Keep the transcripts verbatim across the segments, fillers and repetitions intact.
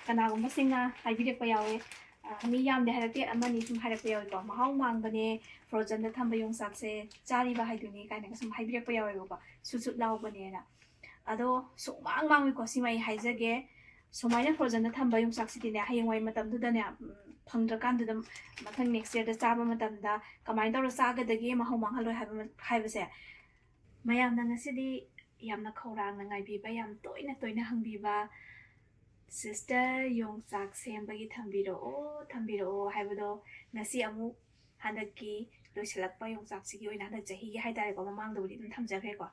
ꯀꯅꯥꯒꯨꯝꯕꯁꯤꯡꯅ ꯍꯥꯏꯕꯤꯔꯛꯄ ꯌꯥꯎꯋꯦ, ꯑ, ꯃꯤ ꯌꯥꯝꯗꯤ ꯍꯥꯏꯔꯛꯇꯦ, ꯑꯃꯅꯤ ꯁꯨꯝ ꯍꯥꯏꯔꯛꯄ ꯌꯥꯎꯋꯦꯀꯣ, "ꯃꯍꯥꯎ ꯃꯥꯡꯕꯅꯦ, ꯐ꯭ꯔꯣꯖꯟꯗ ꯊꯝꯕ ꯌꯣꯡꯆꯥꯛꯁꯦ ꯆꯥꯔꯤꯕ ꯍꯥꯏꯗꯨꯅꯤ" ꯀꯥꯏꯅꯒ ꯁꯨꯝ ꯍꯥꯏꯕꯤꯔꯛꯄ ꯌꯥꯎꯋꯦꯕꯀꯣ, "ꯁꯨꯠ ꯁꯨꯠ ꯂꯥꯎꯕꯅꯦꯅ"꯫ ꯑꯗꯣ ꯁꯨꯡꯃꯥꯡ ꯃꯥꯡꯉꯣꯏꯀꯣ, ꯁꯤꯃ ꯑꯩ ꯍꯥꯏꯖꯒꯦ꯫ ꯁꯨꯃꯥꯏꯅ ꯐ꯭ꯔꯣꯖꯟꯗ ꯊꯝꯕ ꯌꯣꯡꯆꯥꯛꯁꯤꯗꯤꯅꯦ, ꯍꯌꯦꯡꯋꯥꯏ ꯃꯇꯝꯗꯨꯗꯅꯦ, ꯎꯝ, ꯐꯪꯗ꯭ꯔꯀꯥꯟꯗꯨꯗ ꯃꯊꯪ ꯅꯦꯛꯁ ꯌꯔꯗ ꯆꯥꯕ ꯃꯇꯝꯗ ꯀꯃꯥꯏꯅ ꯇꯧꯔ ꯆꯥꯒꯗꯒꯦ, ꯃꯍꯥꯎ ꯃꯥꯡꯍꯜꯂꯣꯏ ꯍꯥꯏꯕ, ꯍꯥꯏꯕꯁꯦ꯫ ꯃꯌꯥꯝꯅ ꯉꯁꯤꯗꯤ ꯌꯥꯝꯅ ꯈꯧꯔꯥꯡꯅ ꯉꯥꯏꯕꯤꯕ, ꯌꯥꯝ ꯇꯣꯏꯅ ꯇꯣꯏꯅ ꯍꯪꯕꯤꯕ, "ꯁꯤꯁꯇꯔ, ꯌꯣꯡꯆꯥꯛ ꯁꯦꯝꯕꯒꯤ ꯊꯝꯕꯤꯔꯛꯑꯣ, ꯊꯝꯕꯤꯔꯛꯑꯣ" ꯍꯥꯏꯕꯗꯣ, ꯉꯁꯤ ꯑꯃꯨꯛ ꯍꯟꯗꯛꯀꯤ ꯂꯣꯏꯁꯤꯜꯂꯛꯄ ꯌꯣꯡꯆꯥꯛꯁꯤꯒꯤ ꯑꯣꯏꯅ, ꯍꯟꯗꯛ ꯆꯍꯤꯒꯤ ꯍꯥꯏꯇꯥꯔꯦꯀꯣ, ꯃꯃꯥꯡꯗꯕꯨꯗꯤ ꯑꯗꯨꯝ ꯊꯝꯖꯈ꯭ꯔꯦꯀꯣ,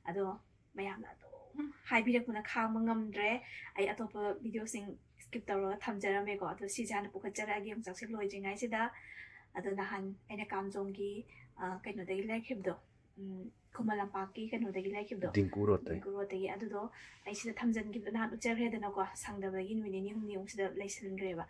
ꯑꯗꯣ ꯃꯌꯥꯝꯅ ꯑꯗꯨꯝ ꯍꯥꯏꯕꯤꯔꯛꯄꯅ ꯈꯥꯡꯕ ꯉꯝꯗ꯭ꯔꯦ꯫ ꯑꯩ ꯑꯇꯣꯞꯄ ꯚꯤꯗꯤꯑꯣꯁꯤꯡ ꯁ꯭ꯀꯤꯞ ꯇꯧꯔꯒ ꯊꯝꯖꯔꯝꯃꯦꯀꯣ, ꯑꯗꯣ ꯁꯤꯁꯦ ꯍꯥꯟꯅ ꯄꯨꯈꯠꯆꯔꯛꯑꯒꯦ ꯌꯣꯡꯆꯥꯛꯁꯦ ꯂꯣꯏꯗ꯭ꯔꯤꯉꯩꯁꯤꯗ꯫ ꯑꯗꯣ ꯅꯍꯥꯟ ꯑꯩꯅ ꯀꯥꯝꯖꯣꯡꯒꯤ, ꯑ, ꯀꯩꯅꯣꯗꯒꯤ ꯂꯩꯔꯛꯈꯤꯕꯗꯣ, ꯎꯝ, ꯈꯨꯃꯟ ꯂꯝꯄꯥꯛꯀꯤ ꯀꯩꯅꯣꯗꯒꯤ ꯂꯩꯔꯛꯈꯤꯕꯗꯣ, ꯗꯤꯡꯀꯨ ꯔꯣꯗꯇꯒꯤ꯫ ꯗꯤꯡꯀꯨ ꯔꯣꯗꯇꯒꯤ꯫ ꯑꯗꯨꯗꯣ ꯑꯩ ꯁꯤꯗ ꯊꯝꯖꯤꯟꯈꯤꯕꯗꯣ ꯅꯍꯥꯟ ꯎꯠꯆꯈ꯭ꯔꯦꯗꯅꯀꯣ, ꯁꯪꯗꯕꯒꯤ ꯅꯨꯃꯤꯠ ꯅꯤꯅꯤ ꯍꯨꯝꯅꯤꯃꯨꯛ ꯁꯤꯗ ꯂꯩꯁꯤꯟꯈ꯭ꯔꯦꯕ꯫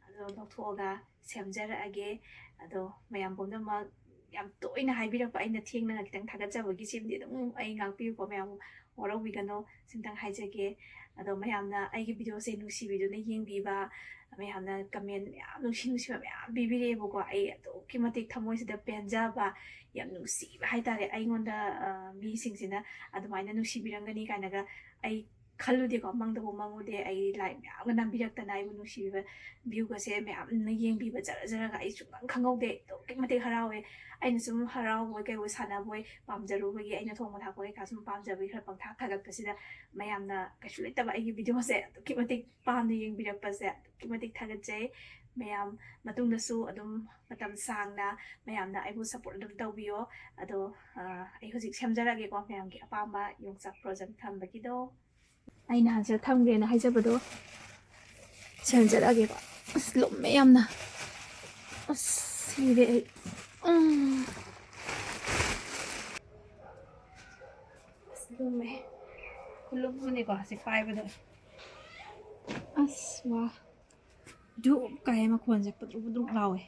ꯑꯗꯣ ꯂꯧꯊꯣꯛꯑꯒ ꯁꯦꯝꯖꯔꯛꯑꯒꯦ꯫ ꯑꯗꯣ ꯃꯌꯥꯝ ꯄꯨꯝꯅꯃꯛ ꯌꯥꯝ ꯇꯣꯏꯅ ꯍꯥꯏꯕꯤꯔꯛꯄ, ꯑꯩꯅ ꯊꯦꯡꯅꯒ ꯈꯤꯇꯪ ꯊꯥꯒꯠꯆꯕꯒꯤ, ꯁꯤꯃꯗꯤ ꯑꯗꯨꯝ ꯑꯩ ꯉꯥꯛꯄꯤꯌꯨꯀꯣ, ꯃꯌꯥꯝ ꯋꯥꯔꯧꯕꯤꯒꯅꯣ, ꯁꯤꯝꯇꯪ ꯍꯥꯏꯖꯒꯦ꯫ ꯑꯗꯣ ꯃꯌꯥꯝꯅ ꯑꯩꯒꯤ ꯚꯤꯗꯤꯑꯣꯁꯦ ꯅꯨꯡꯁꯤꯕꯤꯗꯨꯅ ꯌꯦꯡꯕꯤꯕ, ꯃꯌꯥꯝꯅ ꯀꯃꯦꯟ ꯃꯌꯥꯝ ꯅꯨꯡꯁꯤ ꯅꯨꯡꯁꯤꯕ ꯃꯌꯥꯝ ꯄꯤꯕꯤꯔꯛꯑꯦꯕꯀꯣ, ꯑꯩ ꯑꯗꯨꯛꯀꯤ ꯃꯇꯤꯛ ꯊꯃꯣꯏꯁꯤꯗ ꯄꯦꯟꯖꯕ, ꯌꯥꯝ ꯅꯨꯡꯁꯤꯕ ꯍꯥꯏꯇꯥꯔꯦ꯫ ꯑꯩꯉꯣꯟꯗ, ꯑ, ꯃꯤꯁꯤꯡꯁꯤꯅ ꯑꯗꯨꯃꯥꯏꯅ ꯅꯨꯡꯁꯤꯕꯤꯔꯝꯒꯅꯤ ꯀꯥꯏꯅꯒ ꯑꯩ ꯈꯜꯂꯨꯗꯦꯀꯣ, ꯃꯪꯗꯕꯨ ꯃꯪꯉꯨꯗꯦ꯫ ꯑꯩ ꯂꯥꯏꯛ ꯃꯌꯥꯝꯒ ꯅꯝꯕꯤꯔꯛꯇꯅ, ꯑꯩꯕꯨ ꯅꯨꯡꯁꯤꯕꯤꯕ ꯚ꯭ꯌꯨꯒꯁꯦ ꯃꯌꯥꯝꯅ ꯌꯦꯡꯕꯤꯕ ꯖꯔ ꯖꯔꯒ ꯑꯩ ꯁꯨꯡꯈꯪ ꯈꯪꯍꯧꯗꯦ꯫ ꯑꯗꯨꯛꯀꯤ ꯃꯇꯤꯛ ꯍꯔꯥꯎꯋꯦ꯫ ꯑꯩꯅ ꯁꯨꯝ ꯍꯔꯥꯎꯕꯣꯏ ꯀꯩꯕꯣꯏ ꯁꯥꯟꯅꯕꯣꯏ ꯄꯥꯝꯖꯔꯨꯕꯒꯤ, ꯑꯩꯅ ꯊꯣꯡꯕ ꯊꯥꯛꯄ ꯀꯩꯀꯥ ꯁꯨꯝ ꯄꯥꯝꯖꯕꯒꯤ ꯈꯔ ꯄꯪꯊꯥ ꯊꯥꯒꯠꯄꯁꯤꯗ, ꯃꯌꯥꯝꯅ ꯀꯩꯁꯨ ꯂꯩꯇꯕ ꯑꯩꯒꯤ ꯚꯤꯗꯤꯑꯣꯁꯦ ꯑꯗꯨꯛꯀꯤ ꯃꯇꯤꯛ ꯄꯥꯝꯅ ꯌꯦꯡꯕꯤꯔꯛꯄꯁꯦ ꯑꯗꯨꯛꯀꯤ ꯃꯇꯤꯛ ꯊꯥꯒꯠꯆꯩ꯫ ꯃꯌꯥꯝ ꯃꯇꯨꯡꯗꯁꯨ ꯑꯗꯨꯝ ꯃꯇꯝ ꯁꯥꯡꯅ ꯃꯌꯥꯝꯅ ꯑꯩꯕꯨ ꯁꯞꯄꯣꯔꯠ ꯑꯗꯨꯝ ꯇꯧꯕꯤꯌꯣ꯫ ꯑꯗꯣ, ꯑ, ꯑꯩ ꯍꯧꯖꯤꯛ ꯁꯦꯝꯖꯔꯒꯦꯀꯣ, ꯃꯌꯥꯝꯒꯤ ꯑꯄꯥꯝꯕ ꯌꯣꯡꯆꯥꯛ ꯐ꯭ꯔꯣꯖꯟ ꯊꯝꯕꯒꯤꯗꯣ꯫ ꯑꯩ ꯅꯍꯥꯟ ꯁꯤꯗ ꯊꯝꯈ꯭ꯔꯦꯅ ꯍꯥꯏꯖꯕꯗꯣ, ꯁꯦꯝꯖꯔꯛꯑꯒꯦꯕ꯫ ꯑꯁ, ꯂꯨꯝꯃꯦ ꯌꯥꯝꯅ꯫ ꯑꯁ, ꯁꯤꯔꯦ ꯑꯩ꯫ ꯎꯝ꯫ ꯑꯁ, ꯂꯨꯝꯃꯦ꯫ ꯈꯨꯂꯨꯝ ꯑꯃꯅꯤꯀꯣ ꯁꯤ ꯄꯥꯏꯕꯗ꯫ ꯑꯁ, ꯋꯥ꯫ ꯙꯨꯞ ꯀꯥꯏ ꯃꯈꯣꯟꯁꯦ ꯄꯨꯗ꯭ꯔꯨꯛ ꯄꯨꯗ꯭ꯔꯨꯛ ꯂꯥꯎꯋꯦ꯫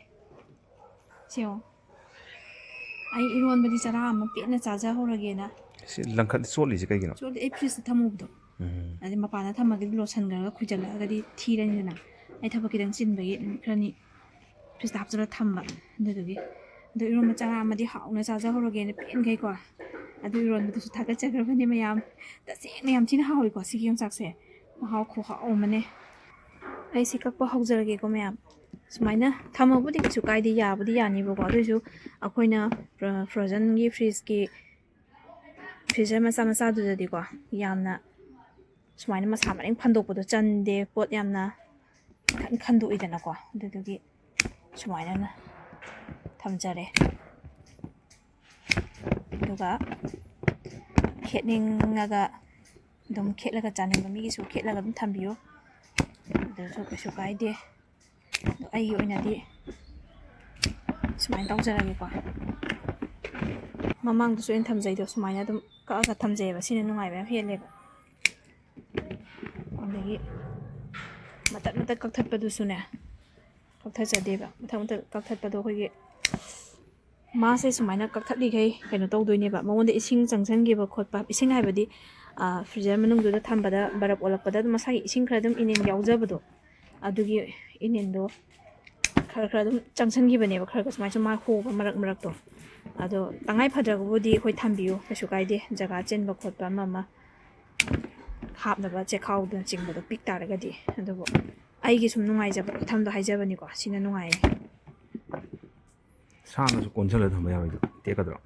ꯁꯤ ꯌꯦꯡꯉꯣ꯫ ꯑꯩ ꯏꯔꯣꯟꯕꯗꯤ ꯆꯔꯥ ꯑꯃ ꯄꯦꯟꯅ ꯆꯥꯖꯍꯧꯔꯒꯦꯅ꯫ ꯁꯤ ꯂꯪꯈꯠ ꯆꯣꯠꯂꯤꯁꯦ ꯀꯩꯒꯤꯅꯣ? ꯆꯣꯠꯂꯤ, ꯑꯩ ꯐ꯭ꯔꯤꯖꯇ ꯊꯝꯃꯨꯕꯗꯣ꯫ ꯎꯝ꯫ ꯑꯗꯩ ꯃꯄꯥꯟꯗ ꯊꯝꯃꯒꯗꯤ ꯂꯣꯁꯟꯈ꯭ꯔꯒ ꯈꯨꯏꯖꯜꯂꯛꯑꯒꯗꯤ ꯊꯤꯔꯅꯤꯗꯅ꯫ ꯑꯩ ꯊꯕꯛ ꯈꯤꯇꯪ ꯆꯤꯟꯕꯒꯤ ꯅꯨꯃꯤꯠ ꯈꯔꯅꯤ ꯐ꯭ꯔꯤꯖꯇ ꯍꯥꯞꯆꯜꯂ ꯊꯝꯕ꯫ ꯑꯗꯨꯗꯨꯒꯤ꯫ ꯑꯗꯣ ꯏꯔꯣꯟꯕ ꯆꯔꯥ ꯑꯃꯗꯤ ꯍꯥꯎꯅ ꯆꯥꯖꯍꯧꯔꯒꯦꯅ ꯄꯦꯟꯈꯩꯀꯣ꯫ ꯑꯗꯨ ꯏꯔꯣꯟꯕꯗꯨꯁꯨ ꯊꯥꯒꯠꯆꯈ꯭ꯔꯕꯅꯦ ꯃꯌꯥꯝ꯫ ꯇꯁꯦꯡꯅ ꯌꯥꯝ ꯊꯤꯅ ꯍꯥꯎꯋꯤꯀꯣ ꯁꯤꯒꯤ ꯌꯣꯡꯆꯥꯛꯁꯦ꯫ ꯃꯍꯥꯎ ꯈꯨꯍꯥꯎ ꯑꯃꯅꯦ꯫ ꯑꯩ ꯁꯤ ꯀꯛꯄ ꯍꯧꯖꯔꯒꯦꯀꯣ ꯃꯌꯥꯝ꯫ ꯁꯨꯃꯥꯏꯅ ꯊꯝꯃꯕꯨꯗꯤ ꯀꯩꯁꯨ ꯀꯥꯏꯗꯦ, ꯌꯥꯕꯨꯗꯤ ꯌꯥꯅꯤꯕꯀꯣ꯫ ꯑꯗꯨꯑꯣꯏꯁꯨ ꯑꯩꯈꯣꯏꯅ ꯐ꯭ꯔ-, ꯐ꯭ꯔꯣꯖꯟꯒꯤ ꯐ꯭ꯔꯤꯖꯀꯤ ꯐ꯭ꯔꯤꯖꯔ ꯃꯆꯥ ꯃꯆꯥꯗꯨꯗꯗꯤꯀꯣ ꯌꯥꯝꯅ ꯁꯨꯃꯥꯏꯅ ꯃꯁꯥ ꯃꯔꯦꯡ ꯐꯟꯗꯣꯛꯄꯗꯣ ꯆꯟꯗꯦ, ꯄꯣꯠ ꯌꯥꯝꯅ ꯏꯈꯟ ꯈꯟꯗꯣꯛꯏꯗꯅꯀꯣ꯫ ꯑꯗꯨꯗꯨꯒꯤ ꯁꯨꯃꯥꯏꯅ ꯊꯝꯖꯔꯦ꯫ ꯑꯗꯨꯒ ꯈꯦꯠꯅꯤꯡꯉꯒ ꯑꯗꯨꯝ ꯈꯦꯠꯂꯒ ꯆꯥꯅꯤꯡꯕ ꯃꯤꯒꯤꯁꯨ ꯈꯦꯠꯂꯒ ꯑꯗꯨꯝ ꯊꯝꯕꯤꯌꯨ, ꯑꯗꯨꯁꯨ ꯀꯩꯁꯨ ꯀꯥꯏꯗꯦ꯫ ꯑꯗꯣ ꯑꯩꯒꯤ ꯑꯣꯏꯅꯗꯤ ꯁꯨꯃꯥꯏꯅ ꯇꯧꯖꯔꯒꯦꯀꯣ꯫ ꯃꯃꯥꯡꯗꯁꯨ ꯑꯩꯅ ꯊꯝꯖꯩꯗꯣ ꯁꯨꯃꯥꯏꯅ ꯑꯗꯨꯝ ꯀꯛꯑꯒ ꯊꯝꯖꯩꯑꯕ, ꯁꯤꯅ ꯅꯨꯡꯉꯥꯏꯕ ꯌꯥꯝ ꯍꯦꯜꯂꯦꯕ꯫ ꯑꯗꯒꯤ ꯃꯇꯠ ꯃꯇꯠ ꯀꯛꯊꯠꯄꯗꯨꯁꯨꯅꯦ, ꯀꯛꯊꯠꯆꯗꯦꯕ꯫ ꯃꯊꯛ ꯃꯊꯛ ꯀꯛꯊꯠꯄꯗꯣ ꯑꯩꯈꯣꯏꯒꯤ ꯃꯥꯁꯦ ꯁꯨꯃꯥꯏꯅ ꯀꯛꯊꯠꯂꯤꯈꯩ ꯀꯩꯅꯣ ꯇꯧꯗꯣꯏꯅꯦꯕ, ꯃꯉꯣꯟꯗ ꯏꯁꯤꯡ ꯆꯪꯁꯤꯟꯈꯤꯕ ꯈꯣꯠꯄ, ꯏꯁꯤꯡ ꯍꯥꯏꯕꯗꯤ, ꯑ, ꯐ꯭ꯔꯤꯖꯔ ꯃꯅꯨꯡꯗꯨꯗ ꯊꯝꯕꯗ ꯕꯔꯞ ꯑꯣꯜꯂꯛꯄꯗ ꯑꯗꯨꯝ ꯃꯁꯥꯒꯤ ꯏꯁꯤꯡ ꯈꯔ ꯑꯗꯨꯝ ꯏꯅꯤꯟ ꯌꯥꯎꯖꯕꯗꯣ, ꯑꯗꯨꯒꯤ ꯏꯅꯤꯟꯗꯣ ꯈꯔ ꯈꯔ ꯑꯗꯨꯝ ꯆꯪꯁꯤꯟꯈꯤꯕꯅꯦꯕ, ꯈꯔ ꯈꯔ ꯁꯨꯃꯥꯏꯅ ꯁꯨꯝ ꯃꯥ ꯍꯣꯕ ꯃꯔꯛ ꯃꯔꯛꯇꯣ꯫ ꯑꯗꯣ ꯇꯉꯥꯏ ꯐꯗ꯭ꯔꯒꯕꯨꯗꯤ ꯑꯩꯈꯣꯏ ꯊꯝꯕꯤꯌꯨ, ꯀꯩꯁꯨ ꯀꯥꯏꯗꯦ, ꯖꯒꯥ ꯆꯤꯟꯕ ꯈꯣꯠꯄ ꯑꯃ ꯑꯃ ꯍꯥꯞꯅꯕ ꯆꯦꯈꯥꯎꯗꯅꯆꯤꯡꯕꯗꯣ ꯄꯤꯛ ꯇꯥꯔꯒꯗꯤ꯫ ꯑꯗꯨꯕꯨ ꯑꯩꯒꯤ ꯁꯨꯝ ꯅꯨꯡꯉꯥꯏꯖꯕ ꯈꯨꯊꯝꯗꯣ ꯍꯥꯏꯖꯕꯅꯤꯀꯣ, ꯁꯤꯅ ꯅꯨꯡꯉꯥꯏꯌꯦ꯫ ꯁꯥꯡꯅꯁꯨ ꯀꯣꯟꯁꯤꯜꯂꯒ ꯊꯝꯕ ꯌꯥꯔꯣꯏꯗ꯭ꯔꯣ? ꯇꯦꯛꯀꯗ꯭ꯔꯣ?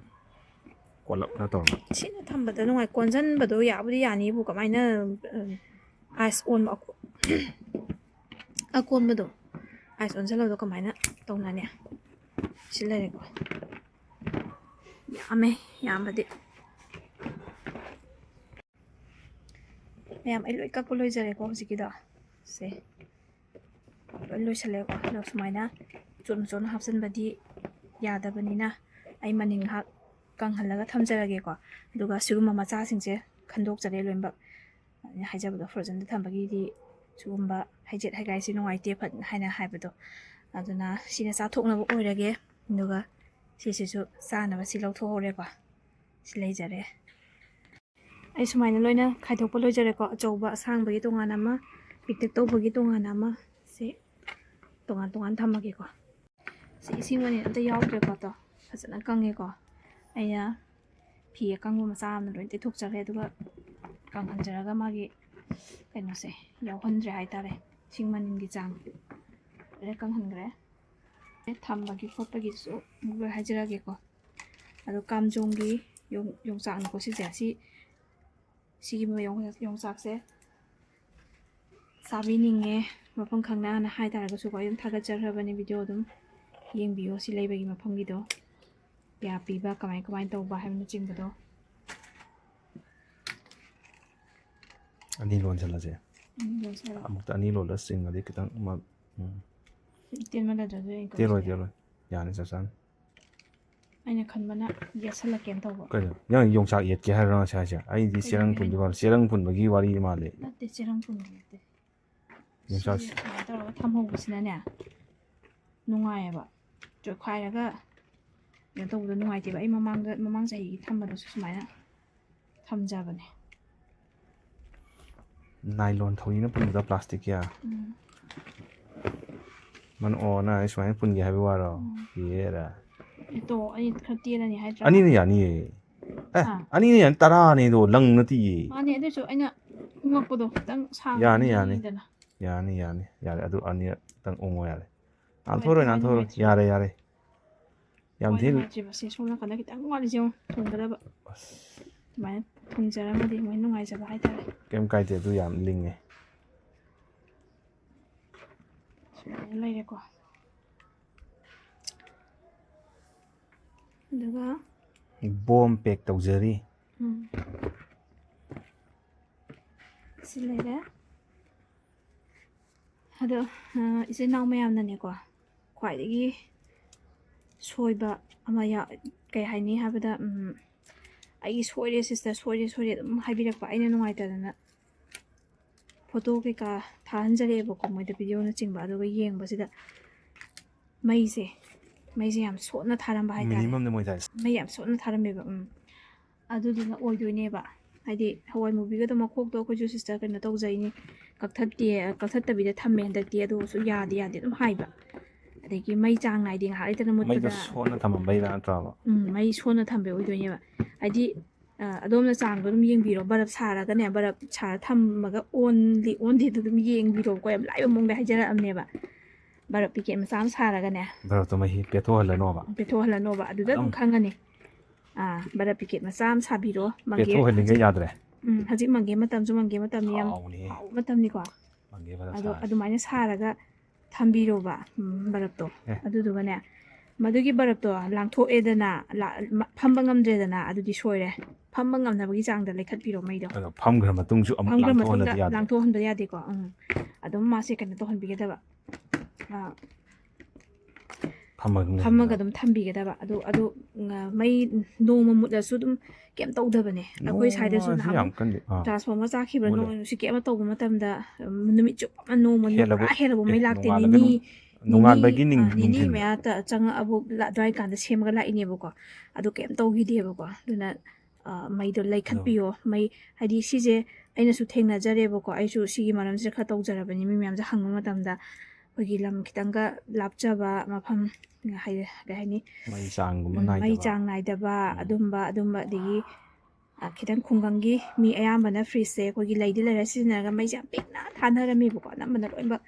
ꯀꯣꯜꯂꯞꯅ ꯇꯧꯔꯒ꯫ ꯁꯤꯅ ꯊꯝꯕꯗ ꯅꯨꯡꯉꯥꯏ꯫ ꯀꯣꯟꯁꯤꯟꯕꯗꯣ ꯌꯥꯕꯨꯗꯤ ꯌꯥꯅꯤꯕꯨ, ꯀꯃꯥꯏꯅ, ꯎꯝ, ꯑꯥꯏꯁ ꯑꯣꯟꯕ ꯑꯀꯣ-, ꯑꯀꯣꯟꯕꯗꯣ, ꯑꯥꯏꯁ ꯑꯣꯟꯁꯤꯜꯂꯕꯗꯣ ꯀꯃꯥꯏꯅ ꯇꯧꯅꯅꯤ? ꯁꯤ ꯂꯩꯔꯦꯀꯣ꯫ ꯌꯥꯝꯃꯦ, ꯌꯥꯝꯕꯗꯤ꯫ ꯃꯌꯥꯝ, ꯑꯩ ꯂꯣꯏ ꯀꯛꯄ ꯂꯣꯏꯖꯔꯦꯀꯣ ꯍꯧꯖꯤꯛꯀꯤꯗꯣ꯫ ꯁꯦ꯫ ꯂꯣꯏ ꯂꯣꯏꯁꯜꯂꯦꯀꯣ꯫ ꯑꯗꯣ ꯁꯨꯃꯥꯏꯅ ꯆꯣꯠꯅ ꯆꯣꯠꯅ ꯍꯥꯞꯆꯤꯟꯕꯗꯤ ꯌꯥꯗꯕꯅꯤꯅ ꯑꯩ ꯃꯅꯤꯡ ꯉꯥꯏꯍꯥꯛ ꯀꯪꯍꯜꯂꯒ ꯊꯝꯖꯔꯒꯦꯀꯣ꯫ ꯑꯗꯨꯒ ꯁꯤꯒꯨꯝꯕ ꯃꯆꯥꯁꯤꯡꯁꯦ ꯈꯟꯗꯣꯛꯆꯔꯦ ꯂꯣꯏꯅꯃꯛ꯫ ꯑꯩꯅ ꯍꯥꯏꯖꯕꯗꯣ ꯐ꯭ꯔꯣꯖꯟꯗ ꯊꯝꯕꯒꯤꯗꯤ ꯁꯤꯒꯨꯝꯕ ꯍꯩꯖꯦꯠ ꯍꯩꯒꯥꯏꯁꯦ ꯅꯨꯡꯉꯥꯏꯇꯦ ꯐꯠ-, ꯍꯥꯏꯅ ꯍꯥꯏꯕꯗꯣ꯫ ꯑꯗꯨꯅ ꯁꯤꯅ ꯆꯥꯊꯣꯛꯅꯕ ꯑꯣꯏꯔꯒꯦ꯫ ꯑꯗꯨꯒ ꯁꯤꯁꯤꯁꯨ ꯆꯥꯅꯕ ꯁꯤ ꯂꯧꯊꯣꯛꯍꯧꯔꯦꯀꯣ꯫ ꯁꯤ ꯂꯩꯖꯔꯦ꯫ ꯑꯩ ꯁꯨꯃꯥꯏꯅ ꯂꯣꯏꯅ ꯈꯥꯏꯗꯣꯛꯄ ꯂꯣꯏꯖꯔꯦꯀꯣ꯫ ꯑꯆꯧꯕ ꯑꯁꯥꯡꯕꯒꯤ ꯇꯣꯉꯥꯟꯅ ꯑꯃ, ꯄꯤꯛꯇꯛ ꯇꯧꯕꯒꯤ ꯇꯣꯉꯥꯟꯅ ꯑꯃ, ꯁꯤ ꯇꯣꯉꯥꯟ ꯇꯣꯉꯥꯟ ꯊꯝꯃꯒꯦꯀꯣ꯫ ꯁꯤ ꯏꯁꯤꯡ ꯃꯅꯤꯟ ꯑꯝꯇ ꯌꯥꯎꯗ꯭ꯔꯦꯀꯣ꯫ ꯑꯗꯣ ꯐꯖꯅ ꯀꯪꯉꯦꯀꯣ꯫ ꯑꯩꯅ ꯐꯤ ꯑꯀꯪꯕ ꯃꯆꯥ ꯑꯃꯅ ꯂꯣꯏ ꯇꯩꯊꯣꯛꯆꯔꯦ, ꯑꯗꯨꯒ ꯀꯪꯍꯟꯖꯔꯒ ꯃꯥꯒꯤ ꯀꯩꯅꯣꯁꯦ ꯌꯥꯎꯍꯟꯗ꯭ꯔꯦ ꯍꯥꯏꯇꯥꯔꯦ, ꯏꯁꯤꯡ ꯃꯅꯤꯟꯒꯤ ꯆꯥꯡ ꯂꯣꯏꯅ ꯀꯪꯍꯟꯈ꯭ꯔꯦ꯫ ꯊꯝꯕꯒꯤ ꯈꯣꯠꯄꯒꯤꯁꯨ ꯑꯃꯨꯛ ꯂꯣꯏ ꯍꯥꯏꯖꯔꯛꯑꯒꯦꯀꯣ꯫ ꯑꯗꯣ ꯀꯥꯝꯖꯣꯡꯒꯤ ꯌꯣꯡ- ꯌꯣꯡꯆꯥꯛꯅꯤꯀꯣ ꯁꯤꯁꯦ꯫ ꯁꯤ ꯁꯤꯒꯤ ꯃꯌꯣꯡ- ꯌꯣꯡꯆꯥꯛꯁꯦ ꯆꯥꯕꯤꯅꯤꯡꯉꯦ, ꯃꯐꯝ ꯈꯪꯅꯅ ꯍꯥꯏꯇꯥꯔꯒꯁꯨꯀꯣ, ꯑꯩ ꯑꯗꯨꯝ ꯊꯥꯒꯠꯆꯈ꯭ꯔꯕꯅꯦ, ꯚꯤꯗꯤꯑꯣ ꯑꯗꯨꯝ ꯌꯦꯡꯕꯤꯌꯣ꯫ ꯁꯤ ꯂꯩꯕꯒꯤ ꯃꯐꯝꯒꯤꯗꯣ, ꯀꯌꯥ ꯄꯤꯕ, ꯀꯃꯥꯏ ꯀꯃꯥꯏꯅ ꯇꯧꯕ ꯍꯥꯏꯕꯅꯆꯤꯡꯕꯗꯣ꯫ ꯑꯅꯤ ꯂꯣꯟꯁꯤꯜꯂꯁꯦ꯫ ꯎꯝ, ꯂꯣꯟꯁꯤꯜꯂꯣ꯫ ꯑꯃꯨꯛꯇ ꯑꯅꯤ ꯂꯣꯜꯂꯒ ꯆꯤꯡꯉꯗꯤ ꯈꯤꯇꯪ ꯃ- ꯎꯝ꯫ ꯇꯦꯟꯃꯜꯂꯗ꯭ꯔꯁꯨ ꯑꯩꯅ ꯇꯦꯜꯂꯣꯏ ꯀꯛꯁꯦ꯫ ꯇꯦꯜꯂꯣꯏ꯫ ꯌꯥꯅꯤ, ꯆꯞ ꯆꯥꯅꯤ꯫ ꯑꯩꯅ ꯈꯟꯕꯅ ꯌꯦꯠꯁꯜꯂꯛꯀꯦꯅ ꯇꯧꯕ꯫ ꯀꯩꯅꯣ, ꯅꯪ ꯌꯣꯡꯆꯥꯛ ꯌꯦꯠꯀꯦ ꯍꯥꯏꯔꯣ ꯉꯁꯥꯏ ꯍꯥꯏꯁꯦ? ꯑꯩꯗꯤ ꯀꯩꯅꯣ, ꯆꯦꯔꯪ ꯀꯩꯅꯣ? ꯄꯨꯟꯕꯤ ꯃꯥꯜꯂꯦ, ꯆꯦꯔꯪ ꯄꯨꯟꯕꯒꯤ ꯋꯥꯔꯤ ꯃꯥꯜꯂꯦ꯫ ꯅꯠꯇꯦ, ꯆꯦꯔꯪ ꯄꯨꯟꯕ ꯅꯠꯇꯦ꯫ ꯌꯣꯡꯆꯥꯛ ꯁꯤꯁꯦ ꯁꯨꯃꯥꯏꯅ ꯇꯧꯔꯒ ꯊꯝꯍꯧꯕꯁꯤꯅꯅꯦ, ꯅꯨꯡꯉꯥꯏꯌꯦꯕ꯫ ꯆꯣꯠꯈꯥꯏꯔꯒ ꯀꯩꯅꯣ ꯇꯧꯕꯗꯣ ꯅꯨꯡꯉꯥꯏꯇꯦꯕ꯫ ꯑꯩ ꯃꯃꯥꯡꯗ, ꯃꯃꯥꯡ ꯆꯍꯤꯒꯤ ꯊꯝꯕꯗꯁꯨ ꯁꯨꯃꯥꯏꯅ ꯊꯝꯖꯕꯅꯦ꯫ ꯅꯥꯏꯂꯣꯟ ꯊꯧꯔꯤꯅ ꯄꯨꯟꯕꯗ ꯄ꯭ꯂꯥꯁꯇꯤꯛꯀꯤ꯫ ꯎꯝ꯫ ꯃꯅ ꯑꯣ ꯅꯪ ꯑꯩ ꯁꯨꯃꯥꯏꯅ ꯄꯨꯟꯒꯦ ꯍꯥꯏꯕ ꯋꯥꯔꯣ? ꯎꯝ꯫ ꯌꯦꯔ꯫ ꯑꯗꯣ ꯑꯩ ꯈꯔ ꯇꯦꯜꯂꯅꯤ ꯍꯥꯏꯗ꯭ꯔꯥ? ꯑꯅꯤꯅ ꯌꯥꯅꯤꯌꯦ꯫ ꯑꯦ, ꯑꯥ꯫ ꯑꯅꯤꯅ ꯌꯥꯅꯤ, ꯇꯔꯥꯅꯦ ꯑꯗꯣ, ꯂꯪ ꯅꯠꯇꯤꯌꯦ꯫ ꯃꯥꯅꯦ, ꯑꯗꯨꯏꯁꯨ ꯑꯩꯅ ꯎꯪꯉꯛꯄꯗꯣ ꯈꯤꯇꯪ ꯁꯥꯡꯅ ꯌꯥꯅꯤ, ꯌꯥꯅꯤ꯫ ꯎꯪꯉꯤꯗꯅ꯫ ꯌꯥꯅꯤ, ꯌꯥꯅꯤ, ꯌꯥꯔꯦ, ꯑꯗꯨ ꯑꯅꯤꯔꯛꯇꯪ ꯎꯪꯉꯣ ꯌꯥꯔꯦ꯫ ꯍꯣꯏ, ꯅꯥꯟꯊꯣꯔꯣꯏ, ꯑꯗꯨꯃꯥꯏꯅ ꯅꯥꯟꯊꯣꯔꯣꯏ, ꯅꯨꯡꯉꯥꯏꯇ꯭ꯔꯦ꯫ ꯌꯥꯔꯦ, ꯌꯥꯔꯦ꯫ ꯌꯥꯝ ꯍꯣꯏ, ꯊꯤꯅ ꯅꯨꯡꯉꯥꯏꯇ꯭ꯔꯤꯕ꯫ ꯁꯤ ꯁꯣꯝ ꯅꯥꯀꯟꯗ ꯈꯤꯇꯪ ꯋꯥꯠꯂꯤꯁꯦ ꯌꯦꯡꯉꯣ, ꯊꯣꯡꯒꯗꯕ꯫ ꯑꯗꯨꯃꯥꯏꯅ ꯊꯣꯡꯖꯔꯝꯃꯗꯤ ꯃꯣꯏ ꯅꯨꯡꯉꯥꯏꯖꯕ ꯍꯥꯏꯇꯥꯔꯦ꯫ ꯀꯩꯝ ꯀꯥꯏꯗꯦ, ꯑꯗꯨ ꯌꯥꯝ ꯂꯤꯡꯉꯦ꯫ ꯁꯨꯃꯥꯏꯅ ꯂꯩꯔꯦꯀꯣ꯫ ꯑꯗꯨꯒ ꯕꯣꯝ ꯄꯦꯛ ꯇꯧꯖꯔꯤ꯫ ꯎꯝ꯫ ꯁꯤ ꯂꯩꯔꯦ꯫ ꯑꯗꯣ, ꯑ, ꯏꯆꯤꯟ ꯏꯅꯥꯎ ꯃꯌꯥꯝꯅꯅꯦꯀꯣ, ꯈ꯭ꯋꯥꯏꯗꯒꯤ ꯁꯣꯏꯕ ꯑꯃ ꯌꯥ-, ꯀꯩ ꯍꯥꯏꯅꯤ ꯍꯥꯏꯕꯗ, ꯎꯝ, "ꯑꯩꯒꯤ ꯁꯣꯏꯔꯦ sister, ꯁꯣꯏꯔꯦ, ꯁꯣꯏꯔꯦ" ꯑꯗꯨꯝ ꯍꯥꯏꯕꯤꯔꯛꯄ꯫ ꯑꯩꯅ ꯅꯨꯡꯉꯥꯏꯇꯗꯅ ꯐꯣꯇꯣ ꯀꯩꯀꯥ ꯊꯥꯍꯟꯖꯔꯛꯑꯦꯕꯀꯣ ꯃꯣꯏꯗ, ꯚꯤꯗꯤꯑꯣꯅꯆꯤꯡꯕ꯫ ꯑꯗꯨꯒ ꯌꯦꯡꯕꯁꯤꯗ ꯃꯩꯁꯦ, ꯃꯩꯁꯦ ꯌꯥꯝ ꯁꯣꯠꯅ ꯊꯥꯔꯝꯕ ꯍꯥꯏꯇꯥꯔꯦ꯫ Minimum ꯅꯦ ꯃꯣꯏ ꯊꯥꯏꯁꯦ꯫ ꯃꯩ ꯌꯥꯝ ꯁꯣꯠꯅ ꯊꯥꯔꯝꯃꯦꯕ꯫ ꯎꯝ꯫ ꯑꯗꯨꯗꯨꯅ ꯑꯣꯏꯗꯣꯏꯅꯦꯕ꯫ ꯍꯥꯏꯗꯤ ꯍꯋꯥꯏ ꯃꯨꯕꯤꯒꯗꯣ ꯃꯈꯣꯛꯇꯣ ꯑꯩꯈꯣꯏꯁꯨ ꯁꯤꯁꯇꯔ ꯀꯩꯅꯣ ꯇꯧꯖꯩꯅꯤ, ꯀꯛꯊꯠꯇꯦ, ꯀꯛꯊꯠꯇꯕꯤꯗ ꯊꯝꯃꯦ ꯍꯟꯗꯛꯇꯤ, ꯑꯗꯨꯁꯨ ꯌꯥꯗꯦ ꯌꯥꯗꯦ ꯑꯗꯨꯝ ꯍꯥꯏꯕ꯫ ꯑꯗꯒꯤ ꯃꯩ ꯆꯥꯡ ꯅꯥꯏꯗꯦ, ꯉꯥꯏꯍꯥꯛ ꯂꯩꯇꯅ ꯃꯩꯗꯣ ꯃꯨꯠꯄꯗ꯫ ꯁꯣꯟꯅ ꯊꯝꯃꯝꯕꯩꯔꯥ ꯅꯠꯇ꯭ꯔꯕ? ꯎꯝ, ꯃꯩ ꯁꯣꯟꯅ ꯊꯝꯕꯩ ꯑꯣꯏꯗꯣꯏꯅꯦꯕ꯫ ꯍꯥꯏꯗꯤ ꯑ, ꯑꯗꯣꯝꯅ ꯆꯥꯡꯗꯣ ꯑꯗꯨꯝ ꯌꯦꯡꯕꯤꯔꯣ, ꯕꯔꯞ ꯁꯥꯔꯒꯅꯦ, ꯕꯔꯞ ꯁꯥꯔ ꯊꯝꯃꯒ ꯑꯣꯟꯂꯤ ꯑꯣꯟꯗꯦꯗꯣ ꯑꯗꯨꯝ ꯌꯦꯡꯕꯤꯔꯣꯀꯣ, ꯌꯥꯝ ꯂꯥꯏꯕ ꯃꯑꯣꯡꯗ ꯍꯥꯏꯖꯔꯛꯑꯕꯅꯦꯕ꯫ ꯕꯔꯞ ꯄꯤꯀꯦꯠ ꯃꯆꯥ ꯑꯃ ꯁꯥꯔꯒꯅꯦ꯫ ꯕꯔꯞꯇꯣ ꯃꯍꯤ ꯄꯦꯠꯊꯣꯛꯍꯜꯂꯅꯣꯕ꯫ ꯄꯦꯠꯊꯣꯛꯍꯜꯂꯅꯣꯕ, ꯑꯗꯨꯗ ꯑꯗꯨꯝ ꯑꯗꯨꯝ꯫ ꯈꯪꯉꯅꯤ꯫ ꯑꯥ, ꯕꯔꯞ ꯄꯤꯀꯦꯠ ꯃꯆꯥ ꯑꯃ ꯁꯥꯕꯤꯔꯣ, ꯃꯪꯒꯦ꯫ ꯄꯦꯠꯊꯣꯛꯍꯜꯂꯤꯉꯩ ꯌꯥꯗ꯭ꯔꯦ꯫ ꯎꯝ, ꯍꯧꯖꯤꯛ ꯃꯪꯒꯦ ꯃꯇꯝꯁꯨ ꯃꯪꯒꯦ ꯃꯇꯝꯅꯤ, ꯌꯥꯝ ꯍꯥꯎꯕꯅꯦꯍꯦ꯫ ꯍꯥꯎꯕ ꯃꯇꯝꯅꯤꯀꯣ꯫ ꯃꯪꯒꯦ ꯐꯖꯅ ꯑꯗꯣ ꯁꯥꯔꯦ꯫ ꯑꯗꯨꯃꯥꯏꯅ ꯁꯥꯔꯒ ꯊꯝꯕꯤꯔꯣꯕ, ꯎꯝ, ꯕꯔꯞꯇꯣ꯫ ꯑꯦ꯫ ꯑꯗꯨꯗꯨꯒꯅꯦ, ꯃꯗꯨꯒꯤ ꯕꯔꯞꯇꯣ ꯂꯥꯡꯊꯣꯛꯑꯦꯗꯅ, ꯂꯥ-, ꯃ-, ꯐꯝꯕ ꯉꯝꯗ꯭ꯔꯦꯗꯅ, ꯑꯗꯨꯗꯤ ꯁꯣꯏꯔꯦ꯫ ꯐꯝꯕ ꯉꯝꯅꯕꯒꯤ ꯆꯥꯡꯗ ꯂꯩꯈꯠꯄꯤꯔꯣ ꯃꯩꯗꯣ꯫ ꯑꯗꯣ ꯐꯝꯈ꯭ꯔ ꯃꯇꯨꯡꯁꯨ ꯑꯃꯨꯛ ꯐꯝꯈ꯭ꯔ ꯂꯥꯡꯊꯣꯛꯍꯟꯗꯗꯤ ꯃꯇꯨꯡꯗ ꯌꯥꯗꯦ꯫ ꯂꯥꯡꯊꯣꯛꯍꯟꯕ ꯌꯥꯗꯦꯀꯣ꯫ ꯎꯝ꯫ ꯑꯗꯨꯝ ꯃꯥꯁꯦ ꯀꯩꯅꯣ ꯇꯧꯍꯟꯕꯤꯒꯗꯕ꯫ ꯑꯥ, ꯐꯝꯃꯒ ꯑꯗꯨꯝ ꯐꯝꯃꯒ ꯂꯩꯍꯟꯒꯗꯕ꯫ ꯑꯗꯨꯝ ꯊꯝꯕꯤꯒꯗꯕ꯫ ꯑꯗꯨ, ꯑꯗꯨ, ꯉ-, ꯃꯩ ꯅꯣꯡꯃ ꯃꯨꯠꯂꯁꯨ ꯑꯗꯨꯝ ꯀꯩꯝ ꯇꯧꯗꯕꯅꯦ꯫ ꯑꯩꯈꯣꯏ ꯁ꯭ꯋꯥꯏꯗꯁꯨ ꯅꯣꯡꯃꯁꯨ ꯅꯍꯥꯟꯃꯨꯛ ꯌꯥꯝ ꯀꯟꯗꯦ꯫ ꯑꯥ꯫ ꯇ꯭ꯔꯥꯟꯁꯐꯣꯔꯃꯔ ꯆꯥꯈꯤꯕ꯭ꯔꯥ, ꯃꯨꯠꯂꯦ꯫ ꯅꯣꯡꯂꯩ ꯅꯨꯡꯁꯤꯠꯀꯤ ꯑꯃ ꯇꯧꯕ ꯃꯇꯝꯗ, ꯎꯝ, ꯅꯨꯃꯤꯠ ꯆꯨꯞꯄ ꯑꯃ ꯅꯣꯡꯃ ꯍꯦꯜꯂꯕ-, ꯄꯨꯔꯥ ꯍꯦꯜꯂꯕ ꯃꯩ ꯑꯦ, ꯂꯥꯛꯇꯦ꯫ ꯅꯣꯡꯉꯥꯜꯂꯒ ꯅꯤꯅꯤ, ꯅꯨꯡ-, ꯑꯥ, ꯅꯤꯅꯤ ꯅꯨꯡꯊꯤꯟ꯫ ꯃꯌꯥ ꯇ-, ꯆꯪꯉꯛꯑꯕꯨ ꯂ-, ꯑꯗꯨꯋꯥꯏ ꯀꯥꯟꯗ ꯁꯦꯝꯃꯒ ꯂꯥꯛꯏꯅꯦꯕꯀꯣ꯫ ꯑꯗꯨ ꯀꯩꯝ ꯇꯧꯈꯤꯗꯦꯕꯀꯣ꯫ ꯑꯗꯨꯅ, ꯑꯥ, ꯃꯩꯗꯣ ꯑꯗꯣ ꯂꯩꯈꯠꯄꯤꯌꯣ꯫ ꯃꯩ, ꯍꯥꯏꯗꯤ ꯁꯤꯁꯦ ꯑꯩꯅꯁꯨ ꯊꯦꯡꯅꯖꯔꯦꯕꯀꯣ꯫ ꯑꯩꯁꯨ ꯁꯤꯒꯤ ꯃꯔꯝꯁꯤꯗ ꯈꯔ ꯇꯧꯖꯔꯕꯅꯤ꯫ ꯃꯤ ꯃꯌꯥꯝꯁꯦ ꯍꯪꯕ ꯃꯇꯝꯗ ꯑꯩꯈꯣꯏꯒꯤ ꯂꯝ ꯈꯤꯇꯪꯒ ꯂꯥꯞꯆꯕ ꯃꯐꯝ, ꯍꯥꯏ-, ꯀꯩ ꯍꯥꯏꯅꯤ? ꯃꯩ ꯆꯥꯡꯒꯨꯝꯕ ꯎꯝ, ꯃꯩ ꯅꯥꯏꯗꯕ꯫ ꯆꯥꯡ ꯅꯥꯏꯗꯕ, ꯎꯝ꯫ ꯑꯗꯨꯝꯕ, ꯑꯗꯨꯝꯕ, ꯑꯗꯒꯤ ꯑ, ꯈꯤꯇꯪ ꯈꯨꯡꯒꯪꯒꯤ ꯃꯤ ꯑꯌꯥꯝꯕꯅ ꯐ꯭ꯔꯤꯖꯁꯦ ꯑꯩꯈꯣꯏꯒꯤ ꯂꯩꯗꯤ ꯂꯩꯔ ꯁꯤꯖꯤꯟꯅꯔꯒ ꯃꯩꯁꯦ ꯌꯥꯝ ꯄꯤꯛꯅ ꯊꯥꯅꯔꯝꯃꯦꯕꯀꯣ꯫ ꯑꯅꯝꯕꯅ ꯂꯣꯏꯅꯃꯛ,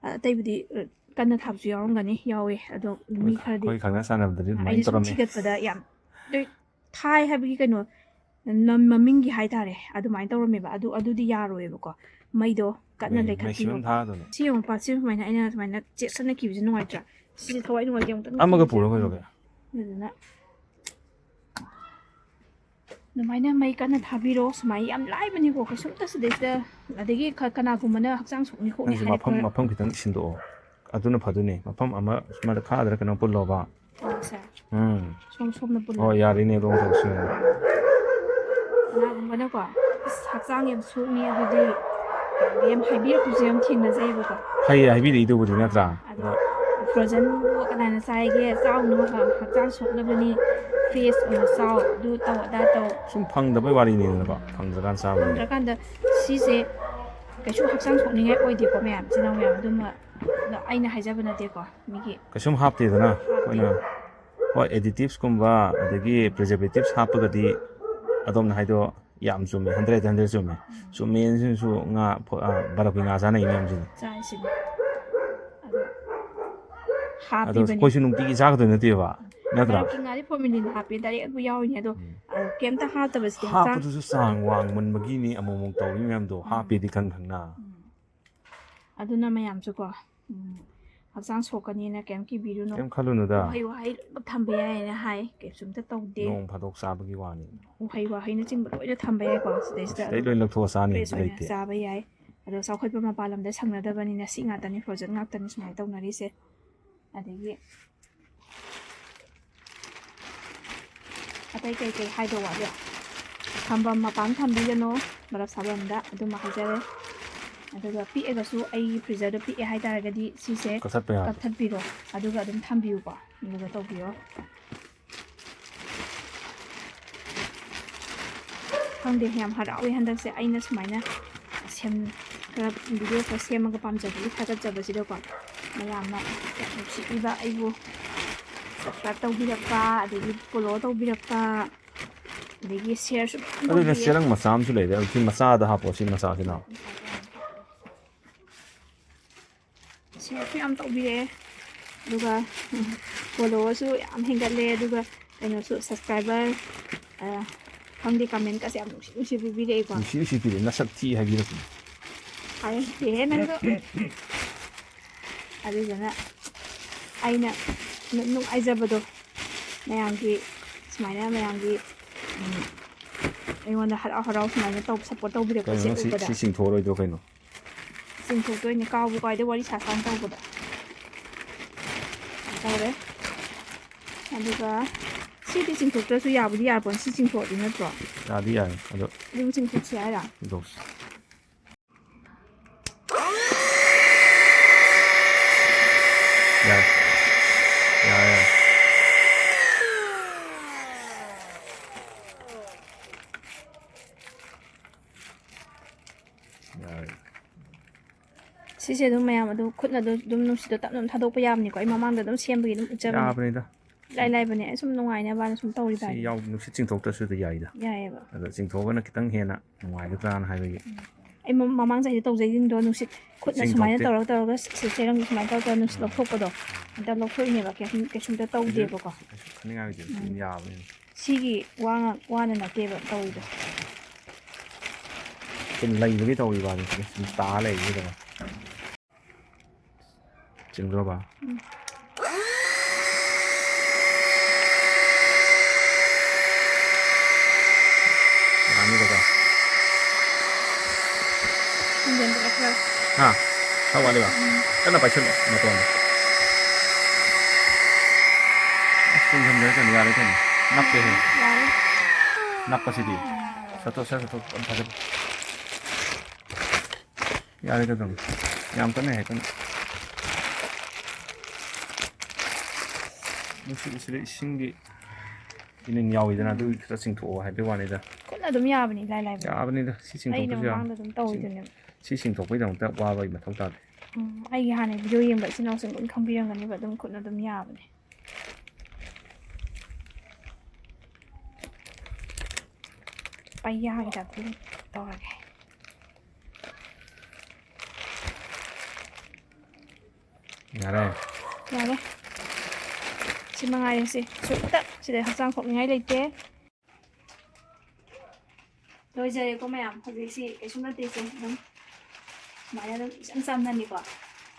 ꯑ, ꯑꯇꯩꯕꯨꯗꯤ, ꯑ, ꯀꯟꯅ ꯊꯥꯕꯁꯨ ꯌꯥꯎꯔꯝꯒꯅꯤ, ꯌꯥꯎꯋꯦ꯫ ꯑꯗꯣ ꯃꯤ ꯑꯩꯈꯣꯏ, ꯈꯔꯗꯤ, ꯑꯩꯈꯣꯏ ꯈꯪꯅ ꯆꯥꯟꯅꯕꯗꯗꯤ ꯑ, ꯑꯗꯨꯃꯥꯏꯅ ꯑꯩꯅ ꯁꯨꯝ ꯇꯧꯔꯝꯃꯤ꯫ ꯊꯤꯒꯠꯄꯗ ꯌꯥꯝ ꯂꯣꯏ ꯊꯥꯏ ꯍꯥꯏꯕꯒꯤ ꯀꯩꯅꯣ, ꯅꯝ-, ꯃꯃꯤꯡꯒꯤ ꯍꯥꯏꯇꯥꯔꯦ, ꯑꯗꯨꯃꯥꯏꯅ ꯇꯧꯔꯝꯃꯦꯕ꯫ ꯑꯗꯨ, ꯑꯗꯨꯗꯤ ꯌꯥꯔꯣꯏꯕꯀꯣ꯫ ꯃꯩꯗꯣ ꯀꯟꯅ ꯃꯩ, ꯃꯩ ꯂꯩꯈꯠꯄꯤꯌꯣ꯫ ꯁꯤꯕꯝ ꯊꯥꯗꯕꯅꯦ꯫ ꯁꯤ ꯌꯦꯡꯉꯨ, ꯄꯥꯠꯁꯤ ꯁꯨꯃꯥꯏꯅ ꯑꯩꯅ ꯁꯨꯃꯥꯏꯅ ꯆꯦꯠꯁꯟꯅ ꯀꯤꯕꯁꯦ ꯅꯨꯡꯉꯥꯏꯇ꯭ꯔꯥ? ꯁꯤꯁꯦ ꯊꯋꯥꯏ ꯅꯨꯡꯉꯥꯏꯇꯦ, ꯑꯃꯨꯛꯇꯪ ꯑꯃꯒ ꯀꯤꯕꯁꯦ꯫ ꯄꯨꯔꯣ ꯀꯩꯗꯧꯒꯦ? ꯑꯗꯨꯗꯨꯅ ꯑꯗꯨꯃꯥꯏꯅ ꯃꯩ ꯀꯟꯅ ꯊꯥꯕꯤꯔꯣ꯫ ꯁꯨꯃꯥꯏꯅ ꯌꯥꯝ ꯂꯥꯏꯕꯅꯤꯀꯣ, ꯀꯩꯁꯨꯝꯇ ꯁꯤꯗꯩꯁꯤꯗ꯫ ꯑꯗꯒꯤ ꯈ-, ꯀꯅꯥꯒꯨꯝꯕꯅ ꯍꯛꯆꯥꯡ ꯁꯣꯛꯅꯤ ꯈꯣꯠꯅꯤ ꯅꯪꯁꯦ ꯍꯥꯏꯔꯛꯄ꯫ ꯃꯐꯝ, ꯃꯐꯝ ꯈꯤꯇꯪ ꯁꯤꯟꯗꯣꯛꯑꯣ, ꯑꯗꯨꯅ ꯐꯗꯣꯏꯅꯦ꯫ ꯃꯐꯝ ꯑꯃ ꯃꯈꯥꯗꯔ ꯀꯩꯅꯣ ꯄꯨꯜꯂꯣꯕ꯫ ꯑꯣ, ꯁꯦ꯫ ꯎꯝ꯫ ꯁꯣꯝ ꯁꯣꯝꯅ ꯄꯨꯜꯂꯣ꯫ ꯍꯣꯏ, ꯌꯥꯔꯦꯅꯦ, ꯑꯗꯣꯝ ꯇꯧꯁꯨ ꯌꯥꯔꯦ꯫ ꯀꯅꯥꯒꯨꯝꯕꯅꯀꯣ, ꯑꯁ, ꯍꯛꯆꯥꯡ ꯌꯥꯝ ꯁꯣꯛꯅꯤ, ꯑꯗꯨꯗꯤ ꯌꯥꯝ ꯍꯥꯏꯕꯤꯔꯛꯄꯁꯨ ꯌꯥꯝ ꯊꯦꯡꯅꯖꯩꯌꯦꯕꯀꯣ꯫ ꯐꯩꯌꯦ ꯍꯥꯏꯕꯤꯔꯛꯏꯗꯨꯕꯨꯗꯤ, ꯅꯠꯇ꯭ꯔꯥ? ꯑꯗꯣ ꯐ꯭ꯔꯣꯖꯟꯕꯨ ꯀꯅꯥꯅ ꯆꯥꯏꯒꯦ? ꯆꯥꯎꯅꯨ, ꯍ-, ꯍꯛꯆꯥꯡ ꯁꯣꯛꯅꯕꯅꯤ꯫ ꯐ꯭ꯔꯦꯁ ꯑꯣꯏꯅ ꯆꯥꯎ, ꯑꯗꯨ ꯇꯧ, ꯑꯗꯥ ꯇꯧ꯫ ꯁꯨꯝ ꯐꯪꯗꯕꯩ ꯋꯥꯔꯤꯅꯤꯗꯅꯀꯣ, ꯐꯪꯗ꯭ꯔꯀꯥꯟ ꯆꯥꯕꯗꯨꯅꯤ꯫ ꯐꯪꯗ꯭ꯔꯀꯥꯟꯗ ꯁꯤꯁꯦ ꯀꯩꯁꯨ ꯍꯛꯆꯥꯡ ꯁꯣꯛꯅꯤꯡꯉꯥꯏ ꯑꯣꯏꯗꯦꯀꯣ ꯃꯌꯥꯝ, ꯏꯆꯤꯟ ꯏꯅꯥꯎ ꯃꯌꯥꯝ꯫ ꯑꯗꯨꯃ ꯑꯩꯅ ꯍꯥꯏꯖꯕ ꯅꯠꯇꯦꯀꯣ, ꯃꯤꯒꯤ ꯀꯩꯁꯨꯝ ꯍꯥꯞꯇꯦꯗꯅ ꯍꯥꯞꯇꯦ꯫ ꯑꯩꯈꯣꯏꯅ꯫ ꯍꯣꯏ, additives ꯀꯨꯝꯕ ꯑꯗꯒꯤ preservatives ꯍꯥꯞꯄꯒꯗꯤ ꯑꯗꯣꯝꯅ ꯍꯥꯏꯗꯣ ꯌꯥꯝ ꯆꯨꯝꯃꯦ, hundred hundred ꯆꯨꯝꯃꯦ꯫ ꯎꯝ꯫ ꯆꯨꯝꯃꯦ ꯁꯤꯅꯁꯨ ꯉꯥ ꯐ-, ꯑ, ꯕꯔꯐꯀꯤ ꯉꯥ ꯆꯥꯅꯩ ꯃꯌꯥꯝꯁꯤꯅ꯫ ꯆꯥꯏꯁꯤꯅꯤ꯫ ꯑꯗꯣ ꯑꯗꯣ ꯍꯥꯞꯄꯤꯕꯅꯤ꯫ ꯑꯩꯈꯣꯏꯁꯨ ꯅꯨꯡꯇꯤꯒꯤ ꯆꯥꯒꯗꯣꯏ ꯅꯠꯇꯦꯕ, ꯅꯠꯇ꯭ꯔꯥ? ꯕꯔꯐꯀꯤ ꯉꯥꯗꯤ formalin ꯍꯥꯞꯄꯦ, direct ꯑꯗꯨ ꯌꯥꯎꯔꯤꯅꯦ꯫ ꯑꯗꯣ, ꯎꯝ꯫ ꯑ, ꯀꯩꯝꯇ ꯍꯥꯞꯇꯕꯁꯤꯗꯤ ꯍꯛꯆꯥꯡ ꯍꯥꯞꯄꯗꯨꯁꯨ ꯆꯥꯡ ꯋꯥꯡꯃꯟꯕꯒꯤꯅꯤ ꯑꯃꯨꯛ ꯑꯃꯨꯛ ꯇꯧꯔꯤ ꯃꯌꯥꯝꯗꯣ, ꯎꯝ꯫ ꯍꯥꯞꯄꯦꯗꯤ ꯈꯪ ꯈꯪꯅ꯫ ꯎꯝ꯫ ꯑꯗꯨꯅ ꯃꯌꯥꯝꯁꯨꯀꯣ, ꯎꯝ, ꯍꯛꯆꯥꯡ ꯁꯣꯛꯀꯅꯤꯅ ꯀꯩꯝ ꯀꯤꯕꯤꯔꯨꯅꯨ꯫ ꯀꯩꯝ ꯈꯜꯂꯨꯅꯨꯗ꯫ ꯎꯍꯩ ꯋꯥꯍꯩ ꯂꯣꯏꯅꯃꯛ ꯊꯝꯕ ꯌꯥꯏꯌꯦꯅ ꯍꯥꯏ, ꯀꯩꯁꯨꯝꯇ ꯇꯧꯗꯦ꯫ ꯅꯣꯡ ꯐꯥꯗꯣꯛ ꯆꯥꯕꯒꯤ ꯋꯥꯅꯤ꯫ ꯎꯍꯩ ꯋꯥꯍꯩꯅꯆꯤꯡꯕ ꯂꯣꯏꯅ ꯊꯝꯕ ꯌꯥꯏꯀꯣ ꯁꯤꯗꯩꯁꯤꯗ꯫ ꯁꯤꯗꯩ ꯑꯗꯨꯝ ꯂꯣꯏ ꯂꯧꯊꯣꯛꯑ ꯆꯥꯅꯤ fresh ꯍꯥꯏꯕꯗꯤ ꯑꯣꯏꯅ ꯂꯩꯇꯦ꯫ ꯆꯥꯕ ꯌꯥꯏ꯫ ꯑꯗꯣ ꯆꯥꯎꯈꯠꯄ ꯃꯄꯥꯟ ꯂꯝꯗ ꯁꯪꯅꯗꯕꯅꯤꯅ ꯁꯤ ꯉꯥꯛꯇꯅꯤ, frozen ꯉꯥꯛꯇꯅꯤ ꯁꯨꯃꯥꯏꯅ ꯇꯧꯅꯔꯤꯁꯦ꯫ ꯑꯗꯒꯤ ꯑꯇꯩ ꯀꯩ ꯀꯩ ꯍꯥꯏꯗꯧ ꯋꯥꯠꯂꯤ? ꯊꯝꯐꯝ ꯃꯄꯥꯟ ꯊꯝꯕꯤꯒꯅꯨ, ꯕꯔꯞ ꯁꯥꯐꯝꯗ ꯑꯗꯨꯃ ꯍꯥꯏꯖꯔꯦ꯫ ꯑꯗꯨꯒ ꯄꯤꯛꯑꯒꯁꯨ, ꯑꯩꯒꯤ freezerꯗꯣ ꯄꯤꯛꯑꯦ ꯍꯥꯏꯇꯥꯔꯒꯗꯤ ꯁꯤꯁꯦ ꯀꯛꯊꯠꯄ ꯌꯥꯕ꯫ ꯀꯛꯊꯠꯄꯤꯔꯣ, ꯑꯗꯨꯒ ꯑꯗꯨꯝ ꯊꯝꯕꯤꯌꯨꯀꯣ, ꯑꯗꯨꯒ ꯇꯧꯕꯤꯌꯣ꯫ ꯈꯪꯗꯦ, ꯌꯥꯝ ꯍꯔꯥꯎꯋꯦ ꯍꯟꯗꯛꯁꯦ ꯑꯩꯅ ꯁꯨꯃꯥꯏꯅ ꯁꯦꯝ-, ꯈꯔ video ꯈꯔ ꯁꯦꯝꯃꯒ ꯄꯥꯝꯖꯕꯒꯤ ꯊꯥꯒꯠꯆꯕꯁꯤꯗꯀꯣ꯫ ꯃꯌꯥꯝꯅ ꯌꯥꯝ ꯅꯨꯡꯁꯤꯕꯤꯕ, ꯑꯩꯕꯨ subscribe ꯇꯧꯕꯤꯔꯛꯄ, ꯑꯗꯒꯤ follow ꯇꯧꯕꯤꯔꯛꯄ, ꯑꯗꯒꯤ shareꯁꯨ ꯃꯌꯥꯝ ꯑꯗꯨꯅ ꯇꯧꯕꯤꯌꯦ꯫ ꯆꯦꯔꯪ ꯃꯆꯥ ꯑꯃꯁꯨ ꯂꯩꯔꯦ, ꯁꯤ ꯃꯆꯥꯗ ꯍꯥꯞꯄꯣ, ꯁꯤ ꯃꯆꯥꯁꯤꯅ꯫ Shareꯁꯨ ꯌꯥꯝ ꯇꯧꯕꯤꯔꯛꯑꯦ, ꯑꯗꯨꯒ followꯁꯨ ꯌꯥꯝ ꯍꯦꯟꯒꯠꯂꯦ, ꯑꯗꯨꯒ ꯀꯩꯅꯣꯁꯨ, subscriber, ꯑ, ꯈꯪꯗꯦ, commentꯀꯁꯦ ꯌꯥꯝ ꯅꯨꯡꯁꯤ ꯅꯨꯡꯁꯤ ꯄꯤꯕꯤꯔꯛꯑꯦꯀꯣ꯫ ꯅꯨꯡꯁꯤ ꯅꯨꯡꯁꯤ ꯄꯤꯔꯛꯑꯦ, ꯅꯁꯛ ꯊꯤ ꯍꯥꯏꯕꯤꯔꯛꯄꯅꯦ꯫ ꯍꯥꯏꯔꯛꯇꯦꯍꯦ ꯅꯪꯁꯨ꯫ ꯑꯗꯨꯗꯨꯅ ꯑꯩꯅ ꯅꯨꯡ-, ꯅꯨꯡꯉꯥꯏꯖꯕꯗꯣ, ꯃꯌꯥꯝꯒꯤ ꯁꯨꯃꯥꯏꯅ ꯃꯌꯥꯝꯒꯤ, ꯎꯝ, ꯑꯩꯉꯣꯟꯗ ꯍꯔꯥꯎ ꯍꯔꯥꯎ ꯁꯨꯃꯥꯏꯅ ꯇꯧ-, support ꯇꯧꯕꯤꯔꯛꯄꯁꯦ ꯀꯩꯅꯣ ꯁꯤ, ꯎꯕꯗ꯫ ꯁꯤ ꯆꯤꯡꯊꯣꯛꯑꯔꯣꯏꯗ꯭ꯔꯣ ꯀꯩꯅꯣ? ꯆꯤꯡꯊꯣꯛꯇꯣꯏꯅꯦ, ꯀꯥꯎꯕꯨ ꯀꯥꯎꯏꯗ ꯋꯥꯔꯤ ꯁꯥ ꯁꯥꯅ ꯇꯧꯕꯗ꯫ ꯇꯧꯔꯦ꯫ ꯑꯗꯨꯒ ꯁꯤꯗꯤ ꯆꯤꯡꯊꯣꯛꯇ꯭ꯔꯁꯨ ꯌꯥꯕꯨꯗꯤ ꯌꯥꯔꯄꯣꯠꯅꯤ, ꯁꯤ ꯆꯤꯡꯊꯣꯛꯑꯗꯤ ꯅꯠꯇ꯭ꯔꯣ? ꯌꯥꯗꯤ ꯌꯥꯏ, ꯑꯗꯣ ꯑꯗꯨꯝ ꯆꯤꯡꯊꯣꯛꯁꯤ ꯍꯥꯏꯔ? ꯆꯤꯡꯊꯣꯛꯁꯤ꯫ ꯌꯥꯏ꯫ ꯌꯥꯏ, ꯌꯥꯏ꯫ ꯁꯤ ꯑꯗꯨꯝ ꯃꯌꯥꯝ ꯑꯗꯨ ꯈꯨꯠꯅ ꯑꯗꯨ ꯑꯗꯨꯝ ꯅꯨꯡꯁꯤꯠꯇꯣ ꯇꯞꯅ ꯑꯗꯨꯝ ꯊꯥꯗꯣꯛꯄ ꯌꯥꯕꯅꯤꯀꯣ꯫ ꯑꯩ ꯃꯃꯥꯡꯗ ꯑꯗꯨꯝ ꯁꯦꯝꯕꯒꯤ ꯑꯗꯨꯝ ꯎꯠꯆꯕꯅꯦ꯫ ꯌꯥꯕꯅꯤꯗ꯫ ꯏꯂꯥꯏ ꯂꯥꯏꯕꯅꯦ꯫ ꯑꯩ ꯁꯨꯝ ꯅꯨꯡꯉꯥꯏꯅꯕꯅ ꯁꯨꯝ ꯇꯧꯔꯤꯕ ꯁꯤ ꯍꯥꯏꯗꯤ꯫ ꯌꯥꯎ ꯅꯨꯡꯁꯤꯠ ꯆꯤꯡꯊꯣꯛꯇ꯭ꯔꯁꯨ ꯑꯗꯨ ꯌꯥꯏꯗ꯫ ꯌꯥꯏꯑꯕ꯫ ꯑꯗꯣ ꯆꯤꯡꯊꯣꯛꯑꯒꯅ ꯈꯤꯇꯪ ꯍꯦꯟꯅ ꯅꯨꯡꯉꯥꯏꯒꯗ꯭ꯔꯥꯅ ꯍꯥꯏꯕꯒꯤ꯫ ꯑꯩ ꯃ- ꯃꯃꯥꯡ ꯆꯍꯤꯗ ꯇꯧꯖꯩꯁꯤꯡꯗꯣ ꯅꯨꯡꯁꯤꯠ ꯈꯨꯠꯅ ꯁꯨꯃꯥꯏꯅ ꯆꯤꯡꯊꯣꯛꯇꯦ꯫ ꯇꯧꯔꯒ ꯇꯧꯔꯒ ꯁꯤ- ꯆꯦꯔꯪꯗꯣ ꯁꯨꯃꯥꯏꯅ ꯇꯧꯔꯒ ꯇꯧꯔꯒ ꯅꯨꯡꯁꯤꯠ ꯂꯧꯊꯣꯛꯄꯗꯣ ꯑꯝꯇ ꯂꯧꯊꯣꯛꯏꯅꯦꯕ꯫ ꯀꯩꯁꯨꯝ ꯀꯩꯁꯨꯝꯇ ꯇꯧꯗꯦꯕꯀꯣ꯫ ꯀꯩꯁꯨ ꯈꯟꯅꯤꯡꯉꯥꯏ ꯑꯣꯏꯗꯦ꯫ ꯑꯗꯨꯝ ꯌꯥꯕꯅꯤ꯫ ꯁꯤꯒꯤ ꯋꯥ ꯉꯥꯛ- ꯋꯥꯅ ꯅꯠꯇꯦꯕ ꯇꯧꯔꯤꯗꯣ꯫ ꯁꯨꯝ ꯂꯩꯕꯒꯤ ꯇꯧꯔꯤꯕ ꯍꯥꯏꯕꯅꯤ꯫ ꯁꯨꯝ ꯇꯥ ꯂꯩꯕꯒꯤꯗꯃꯛ꯫ ꯆꯤꯡꯗ꯭ꯔꯣꯕ? ꯌꯥꯅꯤꯗꯀꯣ? ꯈꯣꯡꯖꯦꯜꯗꯨꯗ ꯈꯔ ꯍꯥ? ꯈꯔ ꯋꯥꯠꯂꯤꯕ? ꯀꯟꯅ ꯄꯥꯏꯁꯤꯜꯂꯣ ꯃꯇꯣꯟꯗꯣ꯫ ꯑꯁ, ꯆꯤꯡꯁꯤꯟꯗ꯭ꯔꯦ ꯀꯩꯅꯣ, ꯌꯥꯔꯦ ꯀꯩꯅꯣ꯫ ꯅꯞꯄꯦꯍꯦ꯫ ꯌꯥꯔꯦ꯫ ꯅꯞꯄꯁꯤꯗꯤ꯫ ꯁꯠꯇꯣꯛ, ꯁꯠ ꯁꯠꯇꯣꯛ, ꯌꯥꯝ ꯐꯖꯅ꯫ ꯌꯥꯔꯦꯗ ꯑꯗꯨꯝ꯫ ꯌꯥꯝ ꯀꯟꯅ ꯍꯦꯛꯇ꯫ ꯅꯨꯡꯁꯤꯠ ꯑꯁꯤꯗ ꯏꯁꯤꯡꯒꯤ ꯏꯅꯤꯟ ꯌꯥꯎꯋꯤꯗꯅ, ꯑꯗꯨꯒꯤ ꯈꯔ ꯆꯤꯡꯊꯣꯛꯑꯣ ꯍꯥꯏꯕꯒꯤ ꯋꯥꯅꯤꯗ꯫ ꯈꯨꯠꯅ ꯑꯗꯨꯝ ꯌꯥꯕꯅꯤ, ꯏꯂꯥꯏ ꯂꯥꯏꯕꯅꯤ꯫ ꯌꯥꯕꯅꯤꯗ, ꯁꯤ ꯑꯩꯅ ꯆꯤꯡꯊꯣꯛꯄꯁꯨ ꯌꯥꯕꯅꯤ꯫ ꯃꯃꯥꯡꯗ ꯑꯗꯨꯝ ꯇꯧꯔꯤꯗꯨꯅꯦꯕ꯫ ꯁꯤ ꯆꯤꯡꯊꯣꯛꯄꯒꯤꯗꯃꯛꯇ ꯋꯥꯕꯒꯤ ꯃꯊꯧ ꯇꯥꯗꯦ꯫ ꯎꯝ, ꯑꯩꯒꯤ ꯍꯥꯟꯅ ꯚꯤꯗꯤꯑꯣ ꯌꯦꯡꯕ ꯏꯆꯤꯟ ꯏꯅꯥꯎꯁꯤꯡ ꯂꯣꯏ ꯈꯪꯕꯤꯔꯝꯒꯅꯦꯕ꯫ ꯑꯗꯨꯝ ꯈꯨꯠꯅ ꯑꯗꯨꯝ ꯌꯥꯕꯅꯦ꯫ ꯄꯩꯌꯥꯒꯤ ꯇꯥꯏꯞꯇ ꯑꯗꯨꯝ ꯇꯧꯔꯒꯦ꯫ ꯌꯥꯔꯦ꯫ ꯌꯥꯔꯦ꯫ ꯁꯤ ꯃꯉꯥꯏꯔꯦ ꯁꯤ꯫ ꯁꯨꯝꯇ ꯁꯤꯗ ꯍꯛꯆꯥꯡ ꯁꯣꯛꯅꯤꯡꯉꯥꯏ ꯂꯩꯇꯦ꯫ ꯂꯣꯏꯖꯔꯦꯀꯣ ꯃꯌꯥꯝ꯫ ꯍꯧꯖꯤꯛꯁꯤ ꯀꯩꯁꯨꯝ ꯅꯠꯇꯦ ꯁꯦ꯫ ꯑꯗꯨꯝ ꯁꯨꯃꯥꯏꯅ ꯑꯗꯨꯝ ꯏꯆꯝ ꯆꯝꯅꯅꯤꯀꯣ꯫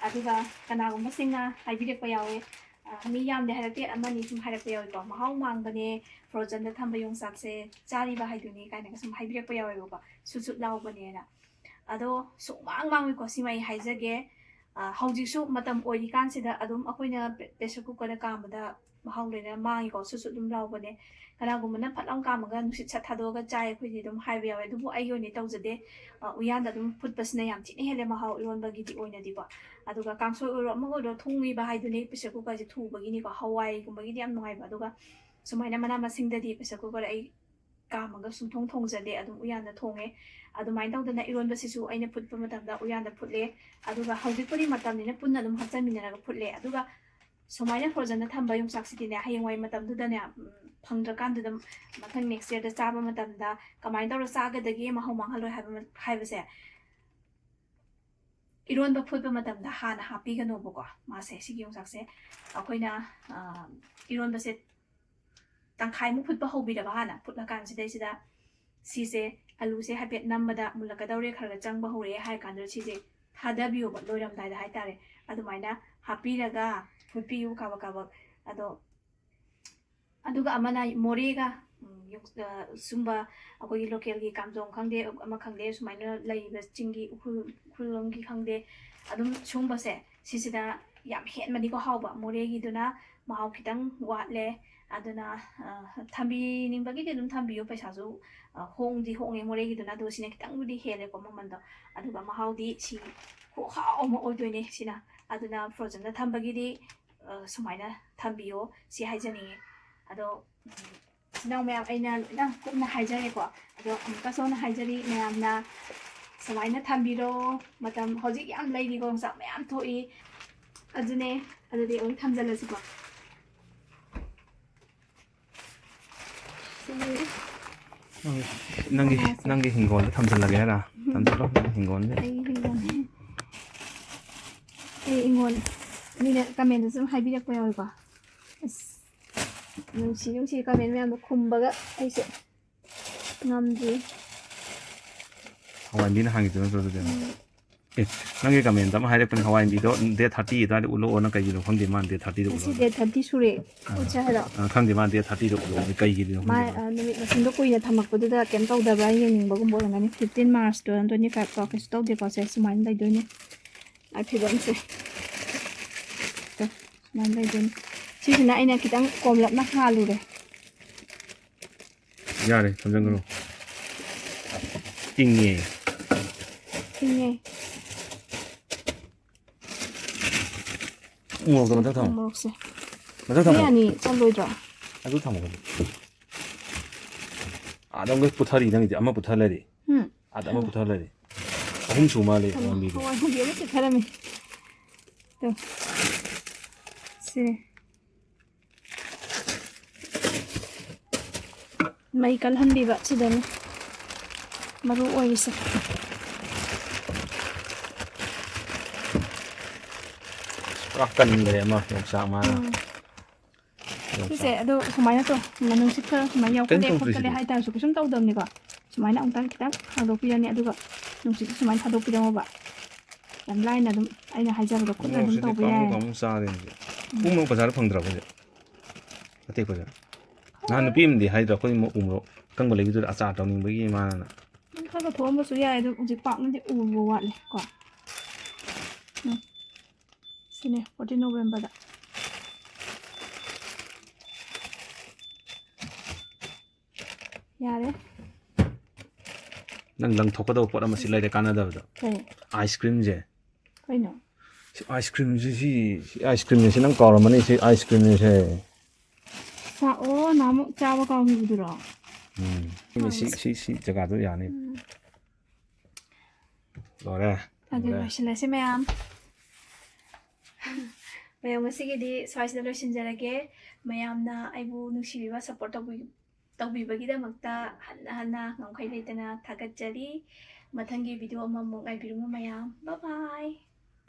ꯑꯗꯨꯒ ꯀꯅꯥꯒꯨꯝꯕꯁꯤꯡꯅ ꯍꯥꯏꯕꯤꯔꯛꯄ ꯌꯥꯎꯋꯦ, ꯑ, ꯃꯤ ꯌꯥꯝꯗꯦ ꯍꯥꯏꯔꯛꯇꯦ, ꯑꯃꯅꯤ ꯁꯨꯝ ꯍꯥꯏꯔꯛꯄ ꯌꯥꯎꯋꯦꯀꯣ꯫ "ꯃꯍꯥꯎ ꯃꯥꯡꯕꯅꯦ, ꯐ꯭ꯔꯣꯖꯟꯗ ꯊꯝꯕ ꯌꯣꯡꯆꯥꯛꯁꯦ ꯆꯥꯔꯤꯕ ꯍꯥꯏꯗꯨꯅꯤ" ꯀꯥꯏꯅꯒ ꯁꯨꯝ ꯍꯥꯏꯕꯤꯔꯛꯄ ꯌꯥꯎꯋꯦꯕꯀꯣ, ꯁꯨꯠ ꯁꯨꯠ ꯂꯥꯎꯕꯅꯦꯅ꯫ ꯑꯗꯣ ꯁꯨꯡꯃꯥꯡ ꯃꯥꯡꯉꯣꯏꯀꯣ, ꯁꯤꯃ ꯑꯩ ꯍꯥꯏꯖꯒꯦ꯫ ꯑ, ꯍꯧꯖꯤꯛꯁꯨ ꯃꯇꯝ ꯑꯣꯏꯔꯤꯀꯥꯟꯁꯤꯗ ꯑꯗꯨꯝ ꯑꯩꯈꯣꯏꯅ ꯄ꯭ꯔꯦ-, ꯄ꯭ꯔꯦꯁꯔ ꯀꯨꯀꯔꯗ ꯀꯥꯝꯕꯗ ꯃꯍꯥꯎ ꯂꯣꯏꯅ ꯃꯥꯡꯉꯤꯀꯣ, ꯁꯨꯠ ꯁꯨꯠ ꯑꯗꯨꯝ ꯂꯥꯎꯕꯅꯦ꯫ ꯀꯅꯥꯒꯨꯝꯕꯅ ꯐꯠ ꯂꯥꯎ ꯀꯥꯝꯃꯒ ꯅꯨꯡꯁꯤꯠ ꯁꯠ ꯊꯥꯗꯣꯛꯑꯒ ꯆꯥꯏ, ꯑꯩꯈꯣꯏꯗꯤ ꯑꯗꯨꯝ ꯍꯥꯏꯕ ꯌꯥꯎꯋꯦ꯫ ꯑꯗꯨꯕꯨ ꯑꯩꯒꯤ ꯑꯣꯏꯅꯗꯤ ꯇꯧꯖꯗꯦ꯫ ꯑ, ꯎꯌꯥꯟꯗ ꯑꯗꯨꯝ ꯐꯨꯠꯄꯁꯤꯅ ꯌꯥꯝ ꯊꯤꯅ ꯍꯦꯜꯂꯦ ꯃꯍꯥꯎ ꯏꯔꯣꯟꯕꯒꯤꯗꯤ ꯑꯣꯏꯅꯗꯤꯀꯣ꯫ ꯑꯗꯨꯒ ꯀꯥꯡꯁꯣꯏ ꯑꯣꯏꯔꯣ ꯑꯃ ꯑꯣꯏꯔꯣ ꯊꯣꯡꯉꯤꯕ ꯍꯥꯏꯗꯨꯅꯤ ꯄ꯭ꯔꯦꯁꯔ ꯀꯨꯀꯔꯁꯦ ꯊꯨꯕꯒꯤꯅꯤꯀꯣ꯫ ꯍꯋꯥꯏꯒꯨꯝꯕꯒꯤꯗꯤ ꯌꯥꯝ ꯅꯨꯡꯉꯥꯏꯕ꯫ ꯑꯗꯨꯒ ꯁꯨꯃꯥꯏꯅ ꯃꯅꯥ ꯃꯁꯤꯡꯗꯗꯤ ꯄ꯭ꯔꯦꯁꯔ ꯀꯨꯀꯔ ꯑꯩ ꯀꯥꯝꯃꯒ ꯁꯨꯡꯊꯣꯡ ꯊꯣꯡꯖꯗꯦ, ꯑꯗꯨꯝ ꯎꯌꯥꯟꯗ ꯊꯣꯡꯉꯦ꯫ ꯑꯗꯨꯃꯥꯏꯅ ꯇꯧꯗꯅ ꯏꯔꯣꯟꯕꯁꯤꯁꯨ ꯑꯩꯅ ꯐꯨꯠꯄ ꯃꯇꯝꯗ ꯎꯌꯥꯟꯗ ꯐꯨꯠꯂꯦ꯫ ꯑꯗꯨꯒ ꯍꯧꯖꯤꯛꯄꯨꯗꯤ ꯃꯇꯝꯅꯤꯅ ꯄꯨꯟꯅ ꯑꯗꯨꯝ ꯍꯥꯞꯆꯟꯃꯤꯟꯅꯔꯒ ꯐꯨꯠꯂꯦ꯫ ꯑꯗꯨꯒ ꯁꯨꯃꯥꯏꯅ ꯐ꯭ꯔꯣꯖꯟꯗ ꯊꯝꯕ ꯌꯣꯡꯆꯥꯛꯁꯤꯗꯤꯅꯦ, ꯍꯌꯦꯡꯋꯥꯏ ꯃꯇꯝꯗꯨꯗꯅꯦ, ꯎꯝ, ꯐꯪꯗ꯭ꯔꯀꯥꯟꯗꯨꯗ ꯃꯊꯪ ꯅꯦꯛꯁ ꯌꯔꯗ ꯆꯥꯕ ꯃꯇꯝꯗ ꯀꯃꯥꯏꯅ ꯇꯧꯔ ꯆꯥꯒꯗꯒꯦ, ꯃꯍꯥꯎ ꯃꯥꯡꯍꯜꯂꯣꯏ ꯍꯥꯏꯕ, ꯍꯥꯏꯕꯁꯦ ꯏꯔꯣꯟꯕ ꯐꯨꯠꯄ ꯃꯇꯝꯗ ꯍꯥꯟꯅ ꯍꯥꯞꯄꯤꯒꯅꯣꯕꯀꯣ꯫ ꯃꯥꯁꯦ, ꯁꯤꯒꯤ ꯌꯣꯡꯆꯥꯛꯁꯦ ꯑꯩꯈꯣꯏꯅ, ꯑ, ꯏꯔꯣꯟꯕꯁꯦ ꯇꯪꯈꯥꯏꯃꯨꯛ ꯐꯨꯠꯄ ꯍꯧꯕꯤꯔꯕ ꯍꯥꯟꯅ, ꯐꯨꯠꯂꯀꯥꯟꯁꯤꯗꯩꯁꯤꯗ ꯁꯤꯁꯦ, ꯑꯂꯨꯁꯦ ꯍꯥꯏꯐꯦꯠ ꯅꯝꯕꯗ ꯃꯨꯜꯂꯛꯀꯗꯧꯔꯦ, ꯈꯔ ꯈꯔ ꯆꯪꯕ ꯍꯧꯔꯛꯑꯦ ꯍꯥꯏꯔ ꯀꯥꯟꯗ ꯁꯤꯁꯦ ꯊꯥꯗꯕꯤꯌꯣꯕ, ꯂꯣꯏꯔꯝꯗꯥꯏꯗ ꯍꯥꯏꯇꯥꯔꯦ꯫ ꯑꯗꯨꯃꯥꯏꯅ ꯍꯥꯞꯄꯤꯔꯒ ꯐꯨꯠꯄꯤꯌꯨ ꯀꯥꯕꯛ ꯀꯥꯕꯛ꯫ ꯑꯗꯣ, ꯑꯗꯨꯒ ꯑꯃꯅ ꯃꯣꯔꯦꯒ, ꯎꯝ, ꯌꯣꯡ-, ꯑ, ꯁꯨꯝꯕ ꯑꯩꯈꯣꯏꯒꯤ ꯂꯣꯀꯦꯜꯒꯤ ꯀꯥꯝꯖꯣꯡ ꯈꯪꯗꯦ, ꯑꯃ ꯈꯪꯗꯦ, ꯁꯨꯃꯥꯏꯅ ꯂꯩꯕ ꯆꯤꯡꯒꯤ ꯎꯈ꯭ꯔꯨꯜ, ꯎꯈ꯭ꯔꯨꯜ ꯂꯣꯝꯒꯤ ꯈꯪꯗꯦ, ꯑꯗꯨꯝ ꯁꯨꯝꯕꯁꯦ, ꯁꯤꯁꯤꯅ ꯌꯥꯝ ꯍꯦꯟꯕꯅꯤꯀꯣ ꯍꯥꯎꯕ꯫ ꯃꯣꯔꯦꯒꯤꯗꯨꯅ ꯃꯍꯥꯎ ꯈꯤꯇꯪ ꯋꯥꯠꯂꯦ꯫ ꯑꯗꯨꯅ, ꯑ, ꯊꯝꯕꯤꯅꯤꯡꯕꯒꯤꯗꯤ ꯑꯗꯨꯝ ꯊꯝꯕꯤꯌꯨ, ꯄꯩꯁꯥꯁꯨ, ꯑ, ꯍꯣꯡꯗꯤ ꯍꯣꯡꯉꯦ ꯃꯣꯔꯦꯒꯤꯗꯨꯅ, ꯑꯗꯨꯒ ꯁꯤꯅ ꯈꯤꯇꯪꯕꯨꯗꯤ ꯍꯦꯜꯂꯦꯀꯣ ꯃꯃꯟꯗꯣ꯫ ꯑꯗꯨꯒ ꯃꯍꯥꯎꯗꯤ ꯁꯤ ꯈꯨꯍꯥꯎ ꯑꯃ ꯑꯣꯏꯗꯣꯏꯅꯦ ꯁꯤꯅ꯫ ꯑꯗꯨꯅ ꯐ꯭ꯔꯣꯖꯟꯗ ꯊꯝꯕꯒꯤꯗꯤ, ꯑ, ꯁꯨꯃꯥꯏꯅ ꯊꯝꯕꯤꯌꯣ ꯁꯤ ꯍꯥꯏꯖꯅꯤꯡꯉꯤ꯫ ꯑꯗꯣ, ꯎꯝ, ꯏꯆꯤꯟ ꯏꯅꯥꯎ ꯃꯌꯥꯝ, ꯑꯩꯅ ꯂꯣꯏꯅ ꯀꯨꯞꯅ ꯍꯥꯏꯖꯔꯦꯀꯣ꯫ ꯑꯗꯣ ꯑꯃꯨꯛꯀꯁꯨ ꯍꯟꯅ ꯍꯥꯏꯖꯔꯤ, ꯃꯌꯥꯝꯅ ꯁꯨꯃꯥꯏꯅ ꯊꯝꯕꯤꯔꯣ, ꯃꯇꯝ ꯍꯧꯖꯤꯛ ꯌꯥꯝ ꯂꯩꯔꯤꯀꯣ, ꯌꯣꯡꯆꯥꯛ ꯃꯌꯥꯝ ꯊꯣꯛꯏ꯫ ꯑꯗꯨꯅꯦ, ꯑꯗꯨꯗꯤ ꯑꯃꯨꯛ ꯊꯝꯖꯜꯂꯁꯤꯀꯣ꯫ ꯁꯤꯒꯤ ꯅꯪꯒꯤ, ꯅꯪꯒꯤ, ꯃꯅꯥꯁꯦ꯫ ꯅꯪꯒꯤ ꯍꯤꯡꯒꯣꯜꯗ ꯊꯝꯖꯤꯜꯂꯒꯦ ꯍꯥꯏꯔ? ꯎꯝ꯫ ꯊꯝꯖꯤꯜꯂꯣ, ꯅꯪꯒꯤ ꯍꯤꯡꯒꯣꯜꯗ꯫ ꯑꯩꯒꯤ ꯍꯤꯡꯒꯣꯜꯅꯦ꯫ ꯑꯩ ꯍꯤꯡꯒꯣꯜ, ꯃꯤꯅ ꯀꯃꯦꯟꯗꯁꯨ ꯑꯗꯨꯝ ꯍꯥꯏꯕꯤꯔꯛꯄ ꯌꯥꯎꯋꯦꯀꯣ꯫ ꯑꯁ, ꯅꯨꯡꯁꯤ, ꯅꯨꯡꯁꯤ ꯀꯃꯦꯟ ꯃꯌꯥꯝꯗꯣ ꯈꯨꯝꯕꯒ ꯑꯩꯁꯦ ꯉꯝꯗ꯭ꯔꯤ꯫ ꯍꯋꯥꯏꯕꯤꯅ ꯍꯪꯉꯤꯗꯨ ꯅꯠꯇ꯭ꯔꯣ ꯑꯗꯨꯗꯤ? ꯎꯝ꯫ ꯑꯦ, ꯅꯪꯒꯤ ꯀꯃꯦꯟꯗ ꯑꯃ ꯍꯥꯏꯔꯛꯄꯅꯤ, ꯍꯋꯥꯏꯕꯤꯗꯣ date thirty ꯑꯗꯨꯋꯥꯏꯗ ꯎꯠꯂꯛꯑꯣꯅ, ꯀꯩꯒꯤꯅꯣ ꯈꯪꯗꯦ, ꯃꯥꯅ date thirty ꯗ ꯉꯁꯤ ꯎꯠꯂꯛꯑꯣ꯫ Date thirty ꯁꯨꯔꯦ꯫ ꯑꯥ꯫ ꯎꯠꯁꯦ ꯍꯥꯏꯔꯣ? ꯑꯥ, ꯈꯪꯗꯦ, ꯃꯥꯅ date thirty ꯗ ꯎꯠꯂꯛꯑꯣ, ꯀꯩꯒꯤꯅꯣ ꯃꯥ, ꯈꯪꯗꯦ꯫ ꯑꯥ, ꯅꯨꯃꯤꯠ ꯃꯁꯤꯡꯗꯣ ꯀꯨꯏꯅ ꯊꯝꯃꯛꯄꯗꯨꯗ ꯀꯩꯝ ꯇꯧꯗꯕ꯭ꯔꯥ ꯌꯦꯡꯅꯤꯡꯕꯒꯨꯝꯕ ꯑꯣꯏꯔꯝꯒꯅꯤ꯫ Fifteen March two thousand twenty five ꯀꯣ, ꯀꯩꯁꯨ ꯇꯧꯗꯦꯀꯣ꯫ ꯁꯦ, ꯁꯨꯃꯥꯏꯅ ꯂꯩꯗꯣꯏꯅꯦ꯫ ꯂꯥꯏ ꯐꯤꯕꯝꯁꯦ꯫ ꯁꯦ, ꯁꯨꯃꯥꯏꯅ ꯂꯩꯗꯣꯏꯅꯦ꯫ ꯁꯤꯁꯤꯅ ꯑꯩꯅ ꯈꯤꯇꯪ ꯀꯣꯝꯂꯞꯅ ꯍꯥꯜꯂꯨꯔꯦ꯫ ꯌꯥꯔꯦ, ꯊꯝꯖꯟꯈ꯭ꯔꯣ꯫ ꯏꯪꯉꯦ꯫ ꯏꯪꯉꯦ꯫ ꯎ ꯃꯣꯔꯣꯛꯇꯣ ꯃꯊꯛ ꯊꯝꯃꯣ꯫ ꯃꯣꯔꯣꯛꯁꯦ꯫ ꯃꯊꯛ ꯊꯝꯃꯣ꯫ ꯃꯤ ꯑꯅꯤ ꯆꯜꯂꯣꯏꯗ꯭ꯔꯣ? ꯑꯗꯨ ꯊꯝꯃꯣ꯫ ꯑꯗꯣꯝꯒ ꯄꯨꯊꯔꯤ ꯅꯪꯒꯤꯗꯤ, ꯑꯃ ꯄꯨꯊ ꯂꯩꯔꯤ꯫ ꯎꯝ꯫ ꯑꯗ ꯑꯃ ꯄꯨꯊ ꯂꯩꯔꯤ꯫ ꯑꯍꯨꯝ ꯁꯨ ꯃꯥꯜꯂꯦ ꯊꯝꯃꯣ꯫ ꯂꯝꯕꯤꯗꯣ꯫ ꯍꯋꯥꯏ ꯃꯨꯕꯤ ꯑꯃ ꯆꯤꯛꯊꯔꯝꯃꯤ꯫ ꯇꯨ꯫ ꯁꯤ꯫ ꯃꯩ ꯀꯜꯍꯟꯕꯤꯕ ꯁꯤꯗꯅꯤ ꯃꯔꯨ ꯑꯣꯏꯔꯤꯁꯦ꯫ ꯄꯨꯔꯥ ꯀꯟꯈ꯭ꯔꯦ ꯑꯃ ꯌꯣꯡꯆꯥꯛ ꯃꯥꯅ꯫ ꯎꯝ꯫ ꯌꯣꯡꯆꯥꯛ꯫ ꯁꯤꯁꯦ ꯑꯗꯣ ꯁꯨꯃꯥꯏꯅ ꯇꯧ, ꯅꯨꯡꯁꯤꯠ ꯈꯔ ꯁꯨꯃꯥꯏꯅ ꯌꯥꯎꯈꯠꯂꯦ ꯀꯩꯝ ꯇꯧꯗ꯭ꯔꯤ ꯈꯣꯠꯀꯠꯂꯦ ꯁꯤꯗꯤ꯫ ꯍꯥꯏꯇꯥꯔꯁꯨ ꯀꯩꯁꯨꯝ ꯇꯧꯗꯕꯅꯤꯀꯣ꯫ ꯁꯨꯃꯥꯏꯅ ꯑꯃꯨꯛꯇꯪ ꯈꯤꯇꯪ ꯍꯥꯡꯗꯣꯛꯄꯤꯔꯅꯤ, ꯑꯗꯨꯒ ꯅꯨꯡꯁꯤꯠꯁꯦ ꯁꯨꯃꯥꯏꯅ ꯊꯥꯗꯣꯛꯄꯤꯔꯝꯃꯣꯕ꯫ ꯌꯥꯝ ꯂꯥꯏꯅ ꯑꯗꯨꯝ ꯑꯩꯅ ꯍꯥꯏꯖꯕꯗꯣ ꯈꯨꯠꯅ ꯑꯗꯨꯝ ꯃꯣꯔꯣꯛꯁꯤꯗꯤ ꯇꯧꯕ ꯄꯥꯝꯃꯨ ꯌꯥꯏ꯫ ꯄꯥꯝꯃꯨ ꯆꯥꯔꯦ ꯍꯧꯖꯤꯛ꯫ ꯎꯝ꯫ ꯎ ꯃꯣꯔꯣꯛ ꯕꯖꯥꯔꯗ ꯐꯪꯗ꯭ꯔꯕ ꯍꯧꯖꯤꯛ? ꯑꯇꯦꯛꯄꯁꯦ꯫ ꯅꯍꯥꯟ ꯅꯨꯄꯤ ꯑꯃꯗꯤ ꯍꯥꯏꯗ꯭ꯔꯣ ꯑꯩꯈꯣꯏ ꯃ-, ꯎ ꯃꯣꯔꯣꯛ ꯑꯀꯪꯕ ꯂꯩꯕꯗꯨꯗ ꯑꯆꯥꯔ ꯇꯧꯅꯤꯡꯕꯒꯤ ꯃꯥꯅ꯫ ꯎꯝ, ꯈꯔ ꯈꯔ ꯊꯣꯛꯑꯝꯕꯁꯨ ꯌꯥꯏ, ꯑꯗꯨ ꯍꯧꯖꯤꯛ ꯄꯥꯛꯅꯗꯤ ꯎꯕ ꯋꯥꯠꯂꯦ ꯀꯣ꯫ ꯎꯝ꯫ ꯁꯤꯅꯦ, ꯐꯣꯔꯇꯤꯟ ꯅꯣꯕꯦꯝꯕꯔꯗ꯫ ꯌꯥꯔꯦ꯫ ꯅꯪ ꯂꯪꯊꯣꯛꯀꯗꯕ ꯄꯣꯠ ꯑꯃ ꯁꯤ ꯂꯩꯔꯦ ꯀꯥꯟꯅꯗꯕꯗ꯫ ꯀꯩ? ꯑꯥꯏꯁ ꯀ꯭ꯔꯤꯝꯁꯦ꯫ ꯀꯩꯅꯣ? ꯁꯤ ꯑꯥꯏꯁ ꯀ꯭ꯔꯤꯝꯁꯤ, ꯁꯤ, ꯁꯤ ꯑꯥꯏꯁ ꯀ꯭ꯔꯤꯝꯁꯦ, ꯁꯤ ꯅꯪ ꯀꯥꯎꯔꯝꯃꯅꯤ, ꯁꯤ ꯑꯥꯏꯁ ꯀ꯭ꯔꯤꯝꯁꯦ꯫ ꯆꯥ-, ꯑꯣ, ꯅꯍꯥꯟꯃꯨꯛ ꯆꯥꯕ ꯀꯥꯎꯈꯤꯕꯗꯨꯔꯣ? ꯎꯝ꯫ ꯁꯤ, ꯁꯤ, ꯁꯤ ꯖꯒꯥꯗꯣ ꯌꯥꯅꯤ꯫ ꯎꯝ꯫ ꯂꯣꯏꯔꯦ꯫ ꯑꯗꯨ ꯂꯣꯏꯔꯦ꯫ ꯂꯣꯏꯁꯤꯜꯂꯁꯤ ꯃꯌꯥꯝ꯫ ꯃꯌꯥꯝ ꯉꯁꯤꯒꯤꯗꯤ ꯁ꯭ꯋꯥꯏꯁꯤꯗ ꯂꯣꯏꯁꯤꯟꯖꯔꯒꯦ꯫ ꯃꯌꯥꯝꯅ ꯑꯩꯕꯨ ꯅꯨꯡꯁꯤꯕꯤꯕ, ꯁꯞꯄꯣꯔꯠ ꯇꯧꯕꯤ-, ꯇꯧꯕꯤꯕꯒꯤꯗꯃꯛꯇ ꯍꯟꯅ ꯍꯟꯅ ꯉꯝꯈꯩ ꯂꯩꯇꯅ ꯊꯥꯒꯠꯆꯔꯤ꯫ ꯃꯊꯪꯒꯤ ꯚꯤꯗꯤꯑꯣ ꯑꯃꯃꯨꯛ ꯉꯥꯏꯕꯤꯔꯝꯃꯨ ꯃꯌꯥꯝ꯫ Bye bye꯫